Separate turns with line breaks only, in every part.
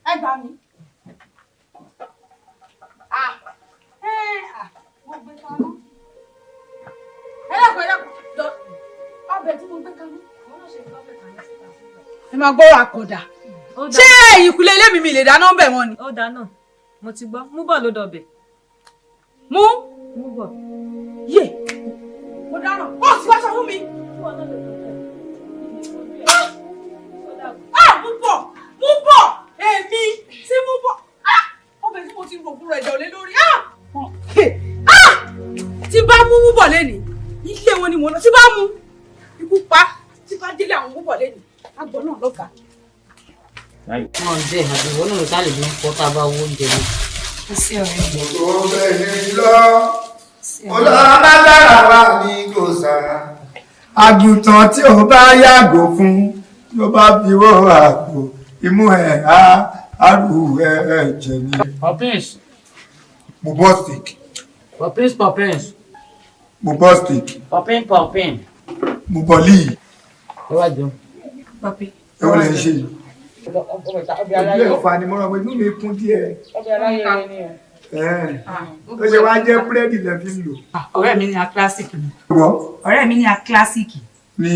Ẹ gbà mí. Mo gbé kaná. Ẹ dákun, ẹ dákun. Ọbẹ̀ tí mo gbé kaná. Ẹ máa gbọ́rọ̀ àkọ́dà. Ṣé ìkúlé ilé mi mi lè dáná ń bẹ̀ wọ́n ni?
Ó dáná, mo ti gbọ́. Mú bọ̀ ló dọ̀bẹ̀.
Mú?
Mú bọ̀.
Yé! Mo dáná. Ó sì wá sọ fún mi. Mú bọ̀! Mú bọ̀! Èmi tí mú bọ̀! Ọbẹ̀ tí mo ti rò fúnra ẹ̀jẹ̀ ò lé lórí. Tí bá mú mú bọ̀ lẹ́nìí, ilé wọn ni mo lọ. Tí bá mú, ikú pa. Tí bá délé àwọn mú bọ̀ lẹ́nìí, àgbọ̀ náà lọ́gàá.
Wọn jẹ àbẹ̀wò náà sálẹ̀ ló ń kọ́ tá a bá owó oúnjẹ ni.
Mo bẹ̀rẹ̀ lọ, olùbádára wà ní gòsà. Àgùntàn tí ò bá yàgò fún ló bá fi wọ́ àgbò imú ẹ̀ á arú ẹ̀ jẹ̀ ni.
Popins.
Mo bọ́ stick.
Popins popins.
Mo bọ́ stick.
Popin popin.
Mo bọ̀ líì.
Ẹ wá jẹun.
Papi.
Ẹ wọ́n lè ṣe yìí. Ojú ẹ̀ fa ni mo rọ̀ pé inú mi kún díẹ̀. Ó ṣe wá jẹ́ búrẹ́dì lẹ fi ń lò.
Ọ̀rẹ́ mi ní a classic ni.
Ọ̀rẹ́
mi ní a classic.
Ní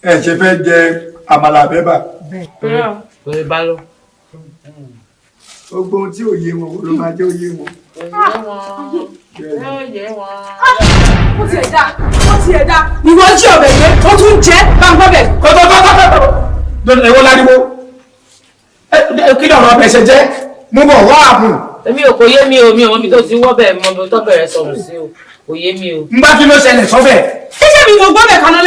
ẹ ṣe fẹ́ jẹ àmàlà bẹ́bà.
Bẹ́ẹ̀.
Kò lè bá lọ.
Gbogbo ohun tí ò yé wọn ló máa jẹ́ òye wọn.
Ó tiẹ̀ dá, ó tiẹ̀ dá. Ìwọ jí ọbẹ̀ gbé, ó tún jẹ́ bá ń gbọ́ bẹ̀.
Kọ́tọ́kọ́tọ́. Èwo láriwo? Kí ni ọ̀rọ̀ ọbẹ̀ ṣe jẹ́? Mú bọ̀ wá àbù.
Èmi ò kò yé mi o, mi ò mọ ibi tó ti wọ́ bẹ́ẹ̀ mọ ibi tó bẹ̀rẹ̀ sọ̀rọ̀ sí o, kò yé mi o.
Ń bá kí ló ṣẹlẹ̀ sọ́bẹ̀?
Ṣíṣe mi mo gbọ́ bẹ̀ kaná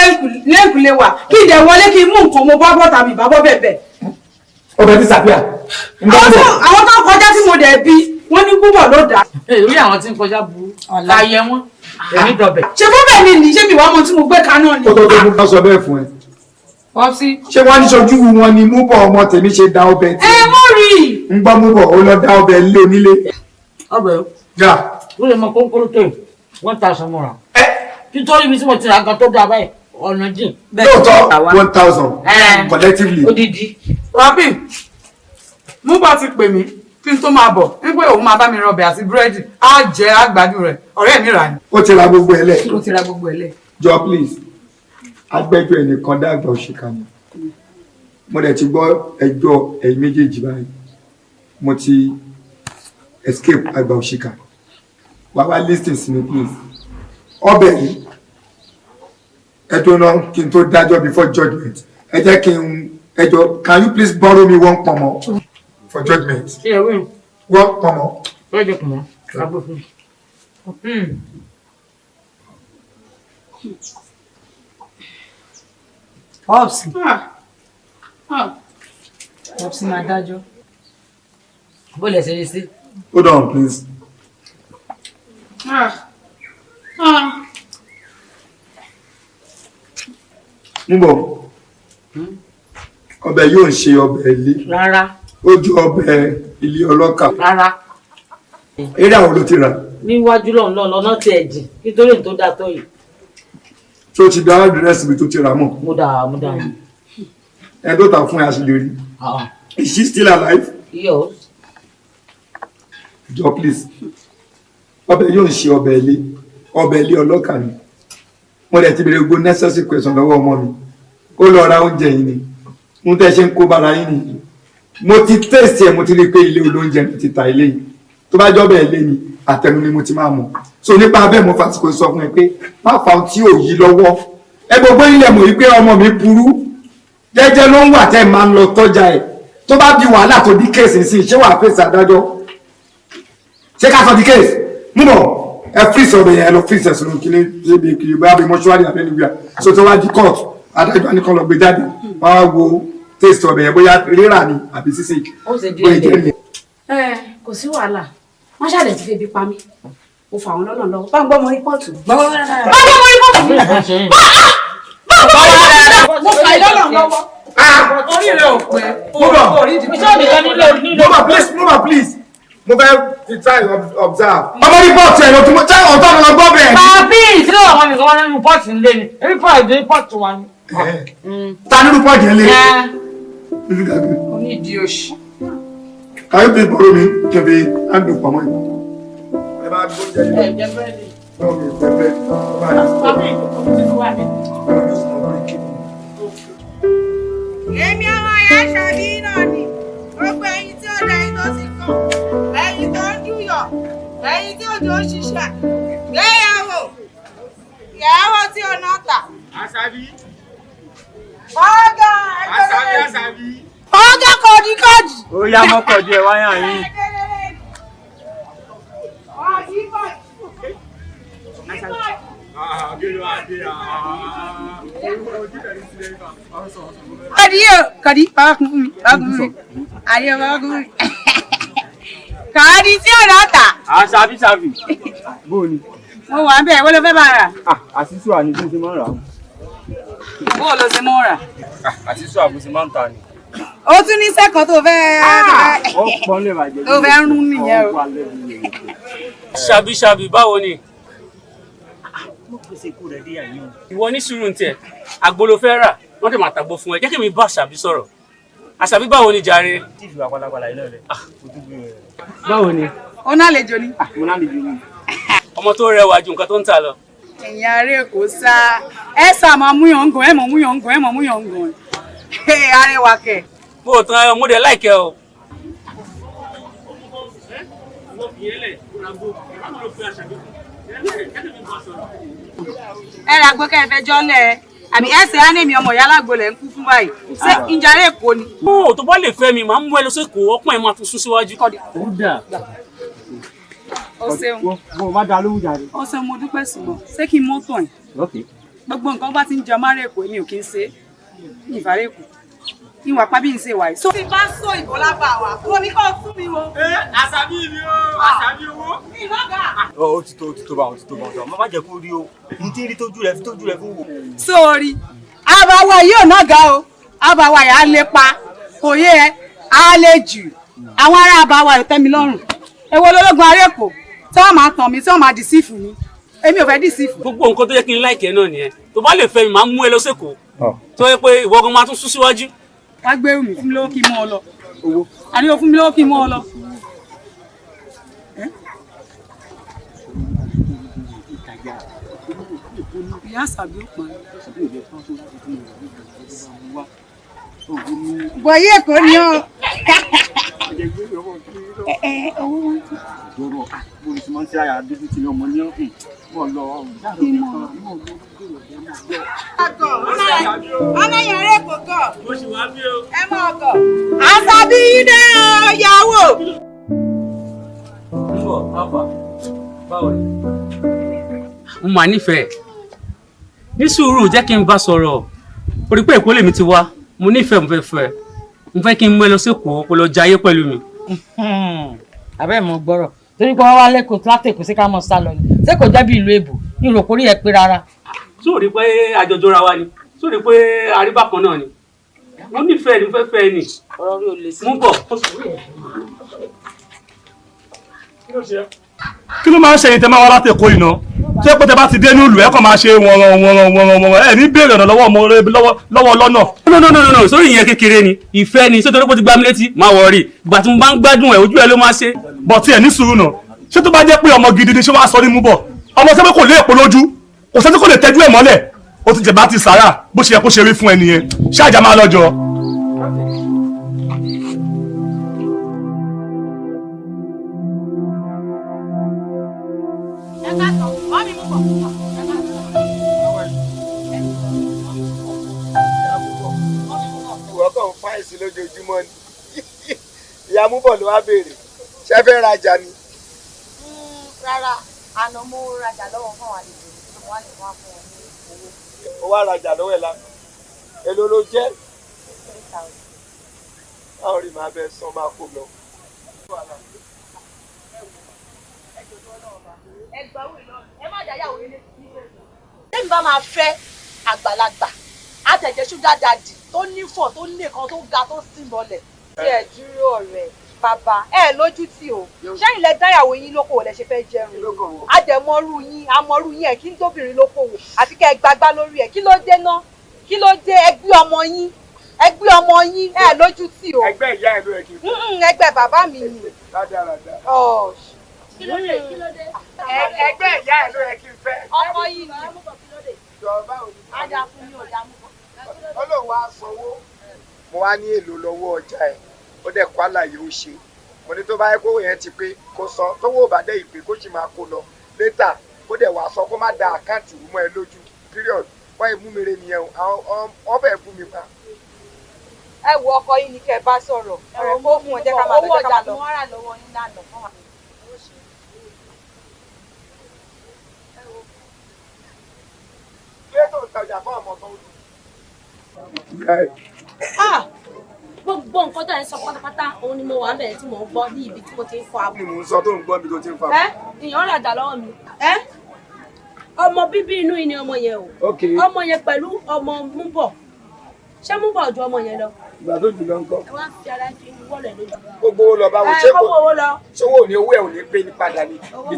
lẹ́kùnlé wa, kí n dẹ̀ wọlé kí n mú nǹkan mo bá bọ́ tàbí ìbá bọ́ bẹ̀ bẹ̀.
Ọbẹ̀ ti sàbíà.
Àwọn tó kọjá tí mo dẹ̀ bí, wọ́n ní púpọ̀ ló dá.
Èmi àwọn tí ń kọjá burú, láyé wọn, èmi dọ̀bẹ̀.
Ṣé bọ́bẹ̀ mi nì, ṣé mi wàá mọ tí mo gbé kaná ni?
Ó tó tó mú bá sọ bẹ́ẹ̀ fún ẹ.
Popsi.
Ṣé wọ́n ní ṣojú wọn ni mú bọ̀ ọmọ tèmi ṣe da ọbẹ̀ tí.
Ẹ mú rí i.
Ń gbọ́ mú bọ̀ ó lọ da ọbẹ̀ lé onílé.
Ọbẹ̀ o.
Yà.
Ó lè mọ kónkóró tó 1,000 mọ́ra. Nítorí ibi tí mo ti ra nǹkan tó dáa báyìí, ọ̀nà jìn.
Lóòótọ́ 1,000 collectively.
Odidi.
Papi, mú bá ti pè mí kí n tó máa bọ̀ wípé òun máa bá mi rọbẹ̀ àti búrẹ́dì á jẹ́ àgbàdo rẹ̀ ọ̀rẹ́ mi rà ní.
Ó ti ra gbogbo ẹ̀ lẹ̀.
Ó ti ra gbogbo ẹ̀ lẹ̀.
Jọ please, agbẹjọ́ ẹnìkan dàgbà òṣìkà ni. Mo dẹ̀ ti gbọ́ ẹjọ́ ẹ̀yin méjèèjì báyìí. Mo ti escape àgbà òṣìkà. Wá wá listen sí mi, please. Ọbẹ̀ yìí, ẹ tó ná kí n tó dájọ́, before judgement, ẹ jẹ́ kí n ẹjọ́, can you please borrow me one pọ̀nmọ́ for judgement?
Ṣé ẹ wí?
One pọ̀nmọ́.
Wọ́n jẹ kùmọ̀ agbó fún mi.
Popsi. Popsi máa dájọ́.
Bó lẹ ṣe rí sí.
Hold on, please.
Ah. Ah.
Ń bọ̀, ọbẹ̀ yóò ń ṣe ọbẹ̀ ilé.
Rárá.
Ó ju ọbẹ̀ ilé ọlọ́kà.
Rárá.
Eré àwọn ló ti rà?
Níwájú lọ́nà lọ́nà tí ẹ jìn nítorí èyí tó dáa tó yìí.
Tó ti dá àdírẹ́sì mi tó ti rà mọ̀?
Mo dà, mo dà.
Ẹ tó tà fún ẹ, àṣìlè rí. Is she still alive?
Yes.
Jọ, please, ọbẹ̀ yóò ń ṣe ọbẹ̀ ilé, ọbẹ̀ ilé ọlọ́kà ni. Mo dẹ̀ ti bèrè gbogbo necessary question lọ́wọ́ ọmọ mi. Ó lọ ra oúnjẹ yìí ni mo tẹ́ ṣe ń kó bára yín nìyí. Mo ti taste ẹ̀, mo ti rí i pé ilé olóúnjẹ mi ti ta ilé yìí. Tó bá jọ́bẹ̀ ilé ni, àtẹnu ni mo ti máa mọ̀. So nípa abẹ́, mo fàsìkò sọ fún ẹ pé má fa ohun tí ò yí lọ́wọ́ ẹ. Gbogbo ilẹ̀ mọ̀ wípé ọmọ mi burú, jẹ́jẹ́ ló ń wà tẹ́ ẹ máa ń lọ tọ́jà ẹ̀. Tó bá di wàhálà, tó di case sí, ṣé wàá fèsì adájọ́? Ṣé ká sọ di case? Mú bọ̀, ẹ freeze ọbẹ̀ yẹn, ẹ lọ freeze ẹ̀ sínú kíní síbi kiri, bóyá bí mọ́ṣúárì àbẹ́ nígbà so. Tó wá di court, adájọ́ á ní kán lọ gbé jáde, wọ́n á wo taste ọbẹ̀ yẹn, bóyá rírà ni àbí sísè.
Ó ṣe
bóyá
díẹ̀
jẹ́
díẹ̀.
nìyẹn.
Ẹ kò sí wàhálà, wọ́n ṣàlẹ̀ ti febi pa mí. Mo fà wọ́n lọ́nà lọ́wọ́. Bá ń gbọ́ mọ rìpọ́ọ̀tù. Bá ń gbọ́ mọ rìpọ́ọ̀tù. Mo fà yín lọ́nà lọ́wọ́.
Orí rẹ̀ ò pé.
Mo bọ̀.
Orí ìdìbò.
Iṣẹ́ nìkan nílò nílò.
Mama, please, mama, please, mo fẹ́ fi try observe. Ọmọ rìpọ́ọ̀tù ẹ̀ lọ tún mọ́ ṣé ọ̀tọ̀ lọ gbọ́ bẹ́ẹ̀.
Pàbí ìṣe àwọn nìkan wọn nínú pọ́ọ̀tù ńlé ni. Èmi pọ́ọ̀tù ní pọ́ọ̀tù wa ni.
Ta nínú pọ́ọ̀tù yẹn lé?
Onídìí òṣì.
Can you please borrow me kí n fi handle pamọ́ yìí? Ẹ máa gbó jẹ yìí.
Ẹ jẹ búrẹ́dì.
Báwo ni ìfẹ́ bẹ́ẹ̀?
Pàbí ìkókó ti wà ní.
Èmi ọmọ ìyá ṣàbí náà ni. Gbogbo ẹ̀yin tí ó da ẹ̀yin tó ti kàn, ẹ̀yin tó ń dúyọ̀, ẹ̀yin tí òjò ń ṣiṣẹ́, gbéyàwó ìyàwó tí ò náà tà.
Àṣàbí.
Ọ̀gá.
Àṣàbí, Àṣàbí.
Ọ̀gá, kọ̀ọ̀dì kọ̀ọ̀dì.
Ó yá, mọ́kànjú ẹ̀ wáyà yín.
Kọ̀ọ̀dì kọ̀ọ̀dì. Kọ̀ọ̀dì yóò kọ̀ọ̀dì bàbá kún fún mi, bàbá kún fún mi, àyè bàbá kún fún mi. Kọ̀ọ̀dì tí ò náà tà.
Àṣàbí, ṣàbí. Bó o ni?
Mo wà ń bẹ̀, wọ́n ló fẹ́ bá rà.
Àṣìṣù àní bí mo ṣe máa ń rà á.
Bó o lọ ṣe mọ́ rà?
Àṣìṣù àbò ṣe máa ń ta ni.
O tún ní sẹ́kọ̀ọ́ tó fẹ́
Ó pọ́n lè bàjẹ́.
tó fẹ́ rún nìyẹn o.
Ṣàbí, ṣàbí, báwo ni?
Mo pèsè ikú rẹ̀ dé àyè o.
Ìwọ ní sùúrù tiẹ̀, àgbo ló fẹ́ rà, wọ́n dẹ̀ máa tàgbo fún ẹ. Jẹ́ kí mi bá Àṣàbí sọ̀rọ̀. Àṣàbí, báwo ni jàre?
Tí ìfìwà pálapàla yìí náà rẹ̀. Ojú bí rẹ̀.
Báwo ni?
Ó náà lè jò ní.
Mo náà lè jò ní.
Ọmọ tó rẹwà ju nǹkan tó ń tà lọ.
Ẹ̀yin ará Èkó sá, ẹ sá máa mú yàn ń gàn, ẹ mọ̀ mú yàn ń gàn, ẹ mọ̀ mú yàn ń gàn. Arẹwà kẹ̀.
Mo ò tán ẹ, mo dẹ̀ láìkẹ́ o.
Ẹ ra gbọ́ kẹ́ ẹ fẹjọ́ lẹ̀ àbí ẹ ṣe á ní èmi ọmọ ìyá alágbo lẹ̀ ń kú fún báyìí. Ṣé ìjà ará Èkó ni?
Ó tó bá lè fẹ́ mi, màá mú ẹ lọ sí Èkó, ọpọ́n ẹ máa tún sún síwájú.
Ó dà.
O ṣeun.
Mo má da lóhùn jàre.
O ṣeun, mo dúpẹ́ sùnmọ́. Ṣé kí n mọ́tò ẹ̀?
Ok.
Gbogbo nǹkan bá ti ń jẹ ọmọ ará Èkó, èmi ò kí ń ṣe é. Ìfàrẹ́ Èkó. Ìwà pa bí n ṣe wà yìí. Tí bá sọ ìbò lábà wà, kò ní kó tún mi wo.
Àṣàbí mi o, Àṣàbí owó.
Ìlọ́gà.
Ó ti tó, ó ti tó bá, ó ti tó bá, ó ti tó bá. Má jẹ́ kó rí o. N tí ń rí tójú rẹ̀ fi tójú rẹ̀ fún wò.
Sórí, àbáwá yìí ò náà ga o, àbáwá yìí á lè pa, kò yé ẹ, á lè jù. Àwọn ará àbáwá yìí tẹ́ mi lọ́rùn. Èwo lológun ará Èkó tí wọ́n máa tàn mí, tí wọ́n máa dìsífù mi? Èmi ò fẹ́ dìsífù.
Gbogbo nǹkan tó yẹ kí n láìkẹ́ náà nìyẹn. Tó bá lè fẹ́ mi, màá mú ẹ lọ sí Èkó. Tó yẹ pé ìwọ gan máa tún sún síwájú.
Wá gbé mi, fún mi lówó kí n mọ́ ọ lọ. Àní o fún mi lówó kí n mọ́ ọ lọ. Ìyá Àṣàbí ó pa. Bọ̀yé Èkó ni ó. Owó wọn tó.
Dọ̀rọ̀ bó ni máa ń ṣe àyà dúdú tí ọmọ ní ọ̀hún mọ̀ lọ.
Ọmọ yẹn rẹ̀ kò gọ̀. Ẹ mọ̀ ọkọ̀. Àṣàbí yín náà yàwó.
Nbọ̀, Alfa, báwo ni? Mo mà nífẹ̀ẹ́. Ní sùúrù jẹ́ kí n bá sọ̀rọ̀. Orí pé Èkó lèmi ti wá. Mo nífẹ̀ẹ́ mo fẹ́ fẹ́. Mo fẹ́ kí n mú ẹ lọ sékòó kó lọ jayé pẹ̀lú mi.
Abẹ́ mo gbọ́rọ̀ torí pé wọ́n wá lẹ́kọ̀ọ́ látẹ̀kọ̀ sí ká mọ̀ sá lọ ni ṣé kò jẹ́ bí ìlú èbò ní ìròkórí ẹ̀ pé rárá.
Sóò rí pé àjọjọra wa ni? Sóò rí pé àríbákan náà ni? Mo nífẹ̀ẹ́ ni mo fẹ́ fẹ́ ni.
Ọ̀rọ̀ rí o lè sí.
Mo bọ̀.
Kí ló máa ń ṣe yín tẹ́ máa wá láti Èkó yìí náà? Ṣé pé tẹ́ bá ti dé ní ìlú ẹ̀ kàn máa ṣe wọ̀nràn wọ̀nràn wọ̀nràn wọ̀nràn ẹ̀ ní béèrè ọ̀nà lọ́wọ́ ọmọ lọ́wọ́ lọ́nà.
No no no no no sórí ìyẹn kékeré ni ìfẹ́ ni sótorí pé ó ti gbá mi létí máa wọ̀ rí ìgbà tí mo bá ń gbádùn ẹ̀ ojú ẹ̀ ló máa ṣe.
Bọ̀ tí ẹ̀ ní sùúrù náà, ṣé tó bá jẹ́ pé ọmọ gidi ni ṣé wàá sọ ní mú bọ̀? Ọmọ sẹ́pẹ́ kò lé èpo lójú, kò sẹ́ni kò lè tẹ́jú ẹ̀ mọ́lẹ̀, ó ti jẹ̀bá ti sàrà bó ṣe yẹ kó ṣe rí fún ẹ nìyẹn, ṣáàjà máa lọ́jọ́.
Ìwọ kàn ń fáìsì lójoojúmọ́ ni. Ìyá Múbọ̀ ló wá béèrè, ṣé fẹ́ rajà ni?
Rárá, àná mo rajà lọ́wọ́ fún àwọn àlejò mi, wọ́n á lè wá fún wọn ní owó.
Ó wá rajà lọ́wọ́ ẹ̀ lánàá. Èló ló jẹ́?
3,000.
Báwo rí màá bẹ sọ máa kó lọ?
Tẹ́mi bá máa fẹ́ àgbàlagbà, àtẹ̀jẹ́ ṣúgà dàdì tó nífọ̀ tó nìkan tó ga tó sì mọ́lẹ̀. Ṣé ẹ dúró ọ̀rẹ́ bàbá ẹ lójú tì o? Ṣẹ́yìn lẹ dáyàwó yín lókòwò lẹ ṣe fẹ́ jẹun. Àdẹ̀mọ́rú yín, àmọ́rú yín ẹ̀ kí n tóbìnrin lókòwò àti kẹ́ ẹ gbagbá lórí ẹ̀. Kí ló dé ná? Kí ló dé? Ẹ gbé ọmọ yín, ẹ gbé ọmọ yín, ẹ lójú tì o.
Ẹgbẹ́ ìyá ẹ̀ ló yẹ kí n fẹ́.
Ẹgbẹ́ bàbá mi ni.
Rádaràda.
Kí ló dé? Kí ló dé?
Ẹgbẹ́ ìyá ẹ̀ ló yẹ kí n fẹ́.
Ọkọ yìí ni.
Ìjọba ò ní.
Ajá fún mi ò dá mú bọ̀.
Ọlọ́run wá sanwó. Mo wá ní èlò lọ́wọ́ ọjà ẹ̀, ó dẹ̀ kó àlàyé ó ṣe. Mo ní tó bá yẹ kówó yẹn ti pé kó san, tówó ò bá dẹ̀ ìpè kó sì máa kó lọ. Létà kó dẹ̀ wá sọ kó má da àkáǹtì rú mọ́ ẹ lójú. Period. Wọ́n yìí mú mi re nìyẹn o, àwọn wọ́n fẹ́ bú mi pa.
Ẹ wo ọkọ yín ni kẹ́ ẹ bá sọ̀rọ̀. Ọ̀rẹ́ kó fún wọn jẹ́ ká máa lọ jẹ́ ká máa lọ. Owó ọjà tí wọ́n rà lọ́wọ́ yín lánàá fún wa.
Kí ló tó ń tajà fún ọmọ tó ń lù?
Gbogbo nǹkan tó ń sọ pátápátá òun ni mo wà bẹ̀rẹ̀ tí mò ń gbọ́ ní ibi tí mo ti ń fọ abọ́.
Ni mò ń sọ tó ń gbọ́ mi tó ti ń fa.
Ẹ ìyàn rajà lọ́wọ́ mi. Ẹ ọmọ bíbí inú yìí ni ọmọ yẹn o. Ọmọ yẹn pẹ̀lú ọmọ Múbọ̀. Ṣé Múbọ̀ ju ọmọ yẹn lọ?
Ìgbà tó jù lọ ńkọ́.
Ẹ wá fi ara fi wọ́lẹ̀ lójú.
Gbogbo owó lọ bá wọn ṣé
kò owó lọ.
Ṣówó ní owó ẹ̀ ò ní pé ní padà ni. Èyí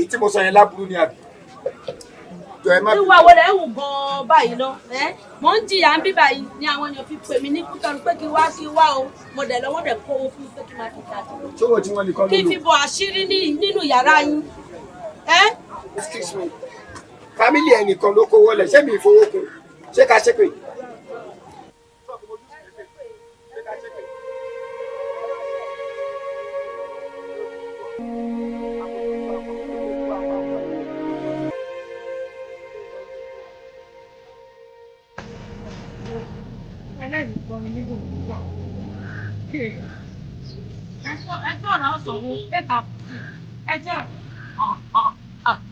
tí mo sọ yẹn láburú ni àbí.
Ìwà wo lẹ̀ ń wù gan-an báyìí lọ? Mo ń jìyà ń bí báyìí ni àwọn èèyàn fi pè mí ní Kútọ́nù pé kí wá kí wá o. Mo dẹ̀ lọ́wọ́ dẹ̀ kó owó fún mi pé kí n máa fi ta jù.
Ṣówó tí wọ́n nìkan ló lò.
Kí n fi bọ àṣírí nínú yàrá yín.
Excuse me. Family ẹnìkan ló kówó lẹ̀, ṣé mi ìfowó kun? Ṣé ká ṣépè?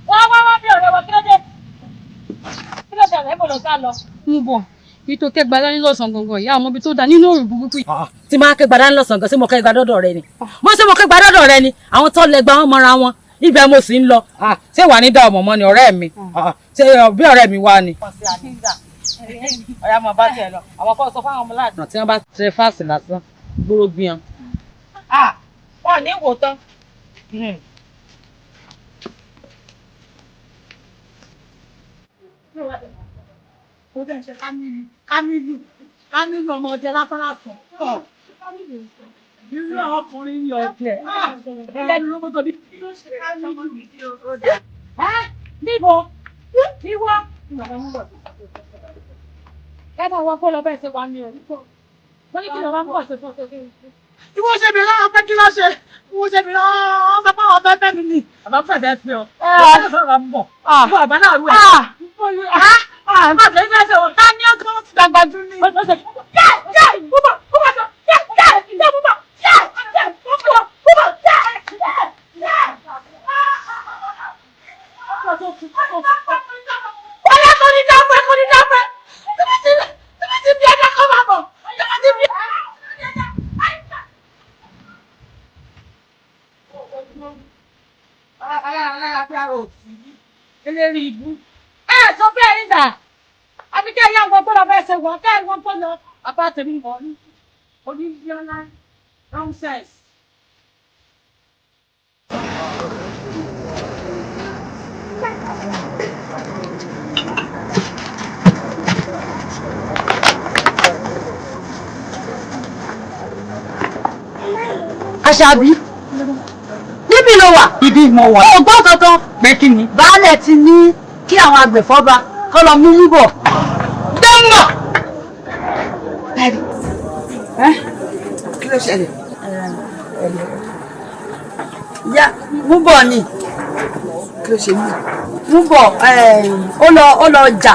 Wá wá wá bí ọ̀rẹ́ wa, kí ló dé? Kí ló ṣẹlẹ̀? Mo lọ sá lọ.
Ń bọ̀, kí tó kẹ́gba dání lọ́sàn-án gangan, ìyá ọmọ ibi tó da nínú òrùn burúkú yìí.
Tí máa kẹ́gba dání lọ́sàn-án gan, ṣé mo kẹ́gba dọ́dọ̀ rẹ ni? Mo ṣé mo kẹ́gba dọ́dọ̀ rẹ ni? Àwọn tó lẹ́gba wọn mọ́ra wọn, ibẹ̀ mo sì ń lọ. Ṣé wàá ní dá ọmọ mọ́ ni ọ̀rẹ́ mi? Ṣé bí ọ̀rẹ́ mi wá ni? Ọ̀yá mo bá tiẹ̀ lọ, àwọn kan sọ fáwọn ọmọ láàdùn. Tí wọ́n bá tẹ fáàsì lásán, gbóró gbìyàn. Wọ́n ní wò tán.
Kámílù ọmọ ọdẹ lásán lásán. Irú ọkùnrin ni ọ̀jẹ̀. Ẹlẹ́nu ló mọ́tò bí. Níbo? Níwọ́? Kẹ́tà wọn kó lọ bẹ́ẹ̀ ṣe wà ní ẹ̀ nípò. Wọ́n ní kí lọ bá ń bọ̀ ṣe fún ọ̀sẹ̀.
Ìwọ ṣe mi rán pé kí ló ṣe? Ìwọ ṣe mi rán sọ pé àwọn fẹ́ fẹ́ mi ni. Bàbá fẹ́ fẹ́ fi ọ. Bàbá fẹ́ fẹ́ bọ̀. Bàbá náà rú ẹ̀. Bàbá fẹ́ fẹ́ ṣe wọ́n. Ká ní ọkọ ti dàgbà jù ní. Ọlá kò ní dáàbò ẹ kò ní dáàbò ẹ. Tẹ́bí ti bí ẹja kọ́ máa bọ̀. Tẹ́bí ti bí.
Eléri ibú. Ẹ sọ bẹ́ẹ̀ nígbà. Àbí kẹ́ ẹ̀yà wọn gbọ́dọ̀ bẹ́ẹ̀ ṣe wọ́n kẹ́ ẹ̀ wọ́n gbọ́dọ̀. Bàbá tèmi mọ̀ ní. Oníbíọ́lá nonsense.
Àṣàbí níbi ló wà.
Ibi mo wà.
Ó gbọ́ kankan.
Pé kí ni?
Baálẹ̀ ti ní kí àwọn agbèfọ́ba kọ́ lọ mú mú bọ̀. Dẹ́mbà.
Kí ló ṣẹlẹ̀?
Ya mú bọ̀ ni.
Kí ló ṣe mí?
Mú bọ̀ ó lọ jà.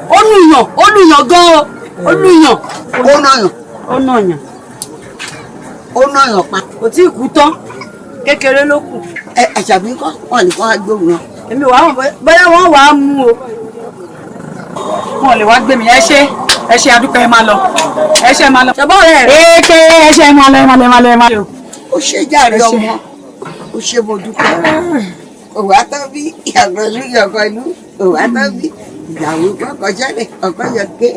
Ó lùyàn ó lùyàn gan-an ó lùyàn.
Ó nàyàn.
Ó nàyàn.
Ó nàyàn pa.
Kò tí ì kú tán kékeré ló kù.
Ẹ Àṣàbí ńkọ́ wọn ní kó wá gbóhùn náà.
Èmi wàá mọ̀ bóyá wọ́n wàá mú o.
Wọn ò lè wá gbé mi. Ẹ ṣé ẹ ṣé adúpẹ́ ẹ máa lọ. Ẹ ṣé ẹ máa lọ.
Ṣọ̀bọ́ rẹ̀ rẹ̀.
Èké ẹ ṣé ẹ máa lọ ẹ máa lọ ẹ máa lọ ẹ máa lọ.
Ó ṣe jàre ọmọ ó ṣe mo dúpẹ́. Òwò àtọ́ bí ìyàgbọ́ ìlú ìyàgbọ́ ìlú òwò àtọ́ bí ìyàwó kọ́kọ́ ṣẹlẹ̀ ọ̀kọ́ yọ ké.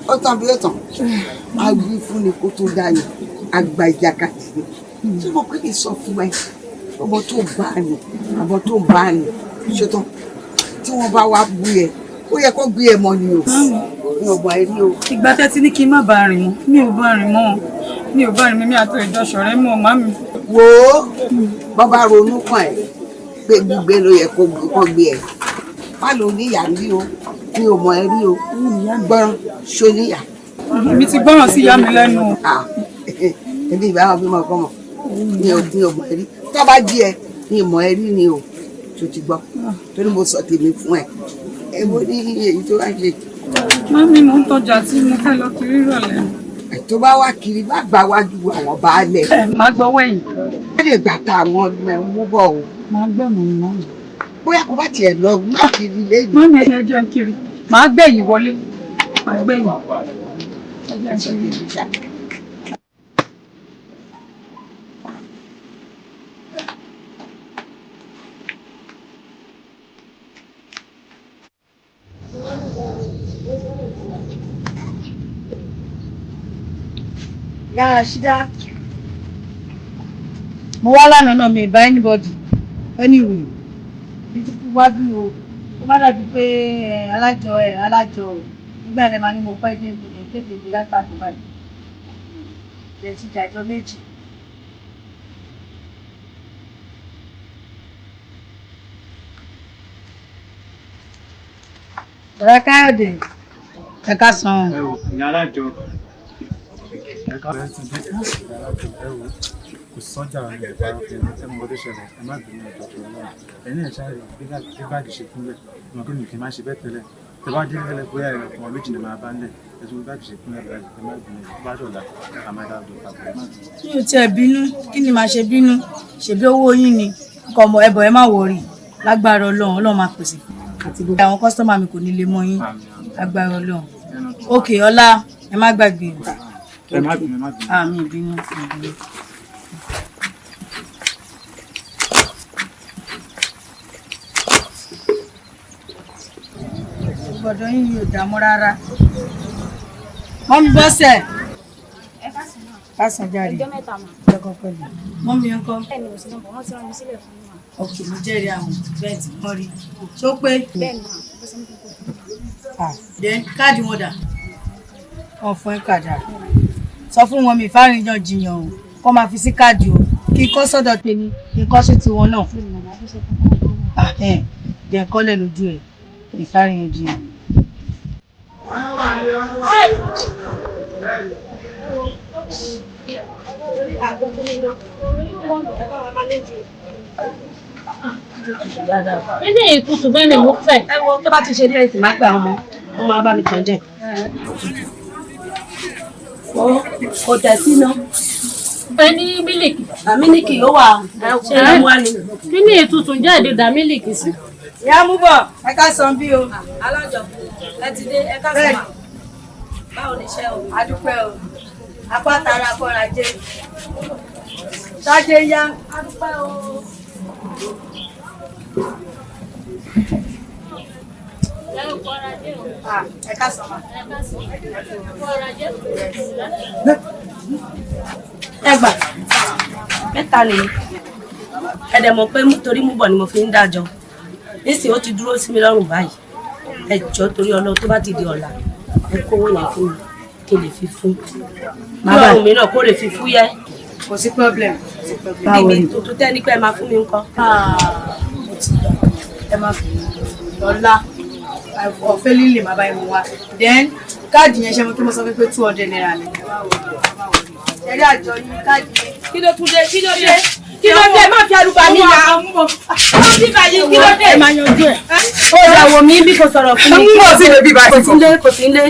Ó tán bí ó tán. A wí fún ni kó tó dayọ̀ àgbà ìjàkadì ni. Tí mo pè é sọ fún ẹ ọmọ tó bá ní ọmọ tó bá ní ṣetán tí wọ́n bá wá bú ẹ ó yẹ kó gbé ẹ mọ́ ni o mi ò mọ ẹ rí o.
Ìgbà tẹ́tí ní kí n má bàa rìn mọ́ mi ò bá rìn mọ́ mi ò bá rìn mọ́ mi àti ìjọ ṣọ̀rẹ́ mọ́ màmí.
Wo bọ́ bá ronú kàn ẹ́ pé gbígbé ló yẹ kó gbé ẹ má lò níyà rí o mi ò mọ ẹ rí o gbọ́ràn ṣó níyà.
Èmi ti gbọ́ràn sí ìyá mi lẹ́nu o.
Èmi ìbá wọn bímọ kọ́mọ mi ò mọ ẹ rí tó bá jí ẹ mi ò mọ ẹ rí ni o tó ti gbọ́ torí mo sọ tèmi fún ẹ ẹ wo ní èyí tó wá ṣe.
Mami mo ń tọjà tí mo fẹ́ lọ kiri rọ̀lẹ́.
Tó bá wá kiri má gbà wájú àwọn baálẹ̀.
Ẹ má gbọ́wọ́ ẹ̀yìn.
Má lè gbà tá àwọn ọmọ ẹ mú bọ̀ o.
Má gbẹ̀mọ̀ mọ́.
Bóyá kó bá tiẹ̀ lọ má kiri lẹ́yìn.
Mami ẹ jẹ́ kiri. Má gbẹ̀yìn wọlé. Má gbẹ̀yìn. Ẹ jẹ́ kiri.
Yàrá ṣídá. Mo wá lánàá náà mi bá anybody anyway. Bí tí wá bí o, ó má dàbí pé alájọ ẹ alájọ o. Nígbà yẹn máa ní mo pẹ́ dé mi tètè dé látàkùn báyìí. Lè ti jàjọ méjì. Bọ̀dá Káyọ̀dé, ẹ ká san.
Ẹ wò ìyá alájọ kò sọ́jà rẹ̀ ìparọ́ fún ẹ mọ̀ tó ṣẹlẹ̀ ẹ má bínú ẹ̀jọ̀ tó lọ́wọ́ ẹ̀yìn ẹ̀ ṣáà bí báàgì ṣe kúnlẹ̀ mọ̀ kí mi kì í má ṣe bẹ́ẹ̀ tẹ́lẹ̀ tẹ bá dé lẹ́lẹ̀ bóyá ẹ̀rọ kan méjì ni màá bá ń lẹ̀ ẹ tún báàgì ṣe kúnlẹ̀ báyìí ẹ má bínú ẹ̀ bá dọ̀la àmọ́ ẹ̀dá ọ̀dọ̀ papọ̀ ẹ má bínú.
Mi ò tiẹ̀ bínú, kí ni màá ṣe bínú? Ṣèbí owó yín ni, nǹkan ọmọ ẹbọ ẹ má wọrí. Lágbára Ọlọ́run, Ọlọ́run máa pèsè. Àti gbogbo àwọn kọ́sítọ́mà mi kò ní lè mọ yín. Lágbára Ọlọ́run. Ókè ọlá, ẹ má gbàgbé.
Ẹ má bínú, ẹ má bínú.
Àmì ìbínú, ìbínú. Gbọ́dọ̀ yín yóò dààmú rárá. Mọ́mí bọ́sẹ̀. Kásán jáde.
Ọjọ́ mẹ́ta mà.
Lọ́kọ̀ pẹ̀lú. Mọ́mí ń kọ́.
Bẹ́ẹ̀ni, mo sì nọ́mbà wọ́n ti rán mi sílẹ̀ fún mi mà.
Ọkì mo jẹ́rìí àwọn bẹ́ẹ̀ tí wọ́n rí. Ṣó pé?
Bẹ́ẹ̀ni mà, bó ṣe ń kókó fún mi.
Then káàdì wọn dà. Wọ́n fún ẹ kàdà. Sọ fún wọn mi ìfárinjàn jiyàn o. Kọ́ máa fi sí káàdì o. Kí n kọ́ sọ́dọ̀ tèmi, kí n kọ́ sí tiwọn náà. Jẹ́ kọ́lẹ̀ lójú ẹ̀ ìfárinjàn jiyàn.
Ilé ìtutù bẹ́ẹ̀ ni mo fẹ́.
Ẹ wo tó bá ti ṣe díẹ̀ sí máa gbà ọmọ, wọ́n máa bá mi tàn jẹ. Kò tẹ̀ sí iná.
Ẹ ní mílìkì.
Mílìkì ó wà. Ṣé ẹ mú wá ni?
Kí ni ìtutù jáde dá mílìkì sí?
Ìyá mú bọ̀, ẹ ká san bí o.
Alájọ, ẹ ti dé, ẹ ká sọ mà. Báwo ni iṣẹ́ o?
A dúpẹ́ o. Apá tara kọ́ra jẹ́. Ṣáájé yá.
A dúpẹ́ o.
Ẹ ká sọ ma.
Ẹ gbà, mẹ́ta nìyí. Ẹ dẹ̀ mọ̀ pé torí mú bọ̀ ni mo fi ń dájọ́. Nísìnyí ó ti dúró sí mi lọ́rùn báyìí. Ẹ jọ̀ọ́ torí Ọlọ́run tó bá ti di ọ̀la, ẹ kówó yẹn fún mi kí n lè fi fún. Kí ọ̀run mi náà kó lè fi fúyẹ́.
Kò sí problem.
Bíbí tuntun tẹ́ ní pé ẹ máa fún mi ńkọ́.
Ẹ máa fi ọ̀la ọ̀fẹ́ líle máa bá yín mú wá. Then káàdì yẹn ṣe mo kí mo sọ pé ₦200 ni. Ṣẹ̀rí àjọ yín káàdì yẹn.
Kí ló tún dé? Kí ló dé? Kí ló dé? Má fi àlùbà mi nà. Má bí báyìí kí ló dé?
Ẹ máa yanjú ẹ̀.
Ó yà wò mí bí kò sọ̀rọ̀ fún mi.
Mú bọ̀ sí ilé bí báyìí.
Kò sí ilé, kò sí ilé.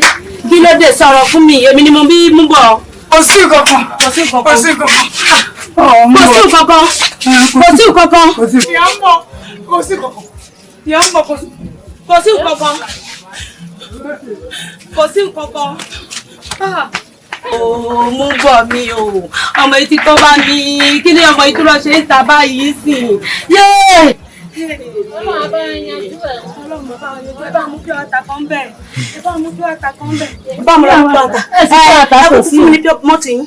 Kí ló dé sọ̀rọ̀ fún mi? Èmi ni mo bí mú bọ̀.
Kò sí kankan.
Kò sí kankan.
Kò sí kankan.
Kò sí kankan. Kò sí kankan.
Ìyá ń bọ̀. Kò sí kankan. Ìyá ń bọ̀ kò sí.
Kò sí kankan. Kò sí kankan. Ooo, mú bọ̀ mi o. Ọmọ etí tó bá mi. Kí ni ọmọ ìtura ṣe ń ta báyìí sí? Yéè!
Ọlọ́run á bá yanjú ẹ̀.
Ọlọ́run á bá yanjú ẹ̀. Ẹ bá mú pure water kan bẹ̀. Ẹ bá mú pure water kan bẹ̀. Ẹ bá mú pure water.
Ẹ sì pure water
Ẹ
kò
kò
sí.
fún mi ní pure mọ́tì yín.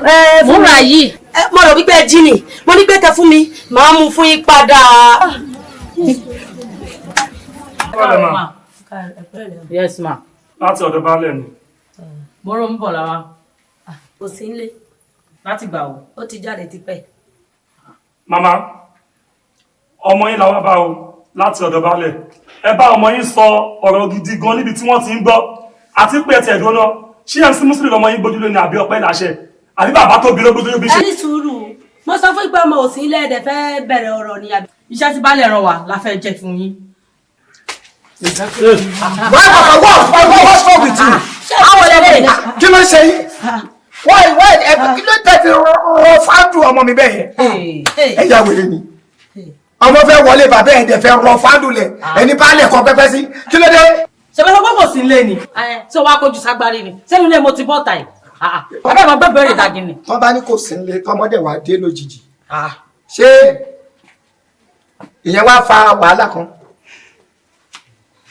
Ẹ fún
Múra yìí.
Mo rò wípé ẹ jí ni. Mo ní pé kẹ fún mi, màá mú fún yín padà.
Yes ma.
Láti ọ̀dọ̀ baálẹ̀ ni.
Mo rò ń bọ̀ lára.
Kò sí nílé.
Láti gbà o.
Ó ti jáde tipẹ́.
Màmá, ọmọ yín làwọn bá o láti ọ̀dọ̀ baálẹ̀. Ẹ bá ọmọ yín sọ ọ̀rọ̀ gidi gan níbi tí wọ́n ti ń gbọ́. Àti pé ẹ ti ẹ̀dùn náà, ṣé MC Muslim lọmọ yín gbójúlé ni àbí ọpẹ́ làṣẹ? Àbí bàbá tó bí ló gbójúlé bí ṣe?
Ẹ ní sùúrù. Mo sọ fún ìpé ọmọ òsín ilé ẹ̀dẹ̀ fẹ́ bẹ̀rẹ̀ ọ̀rọ̀ ni àbí.
Iṣẹ́ tí baálẹ̀ rán wa la fẹ́ jẹ́ fún yín.
Why papa what what's wrong with you?
Àwọn ọ̀lẹ́lẹ̀.
Kí ló ṣe yín? Why ẹ kí ló tẹ̀ fi rọ fáńdù ọmọ mi bẹ́ẹ̀ yẹn? Ẹ yà wèrè ni. Ọmọ fẹ́ wọlé bàbá ẹ̀ dẹ̀ fẹ́ rọ fáńdù lẹ̀ ẹni bá lẹ̀ kọ́ pẹ́pẹ́ sí. Kí ló dé?
Ṣé bá sọ pé kò sí ilé ni? Ṣé wàá kojú ságbárí ni? Ṣé ilé mo ti bọ́ ta yìí? Bàbá mi gbẹ́ bẹ̀rẹ̀ ìdàgì ni.
Tọ́ bá ní kò sí nílé tọmọdé wàá dé lójijì. Ṣé ìyẹn wá fa wàhálà kan?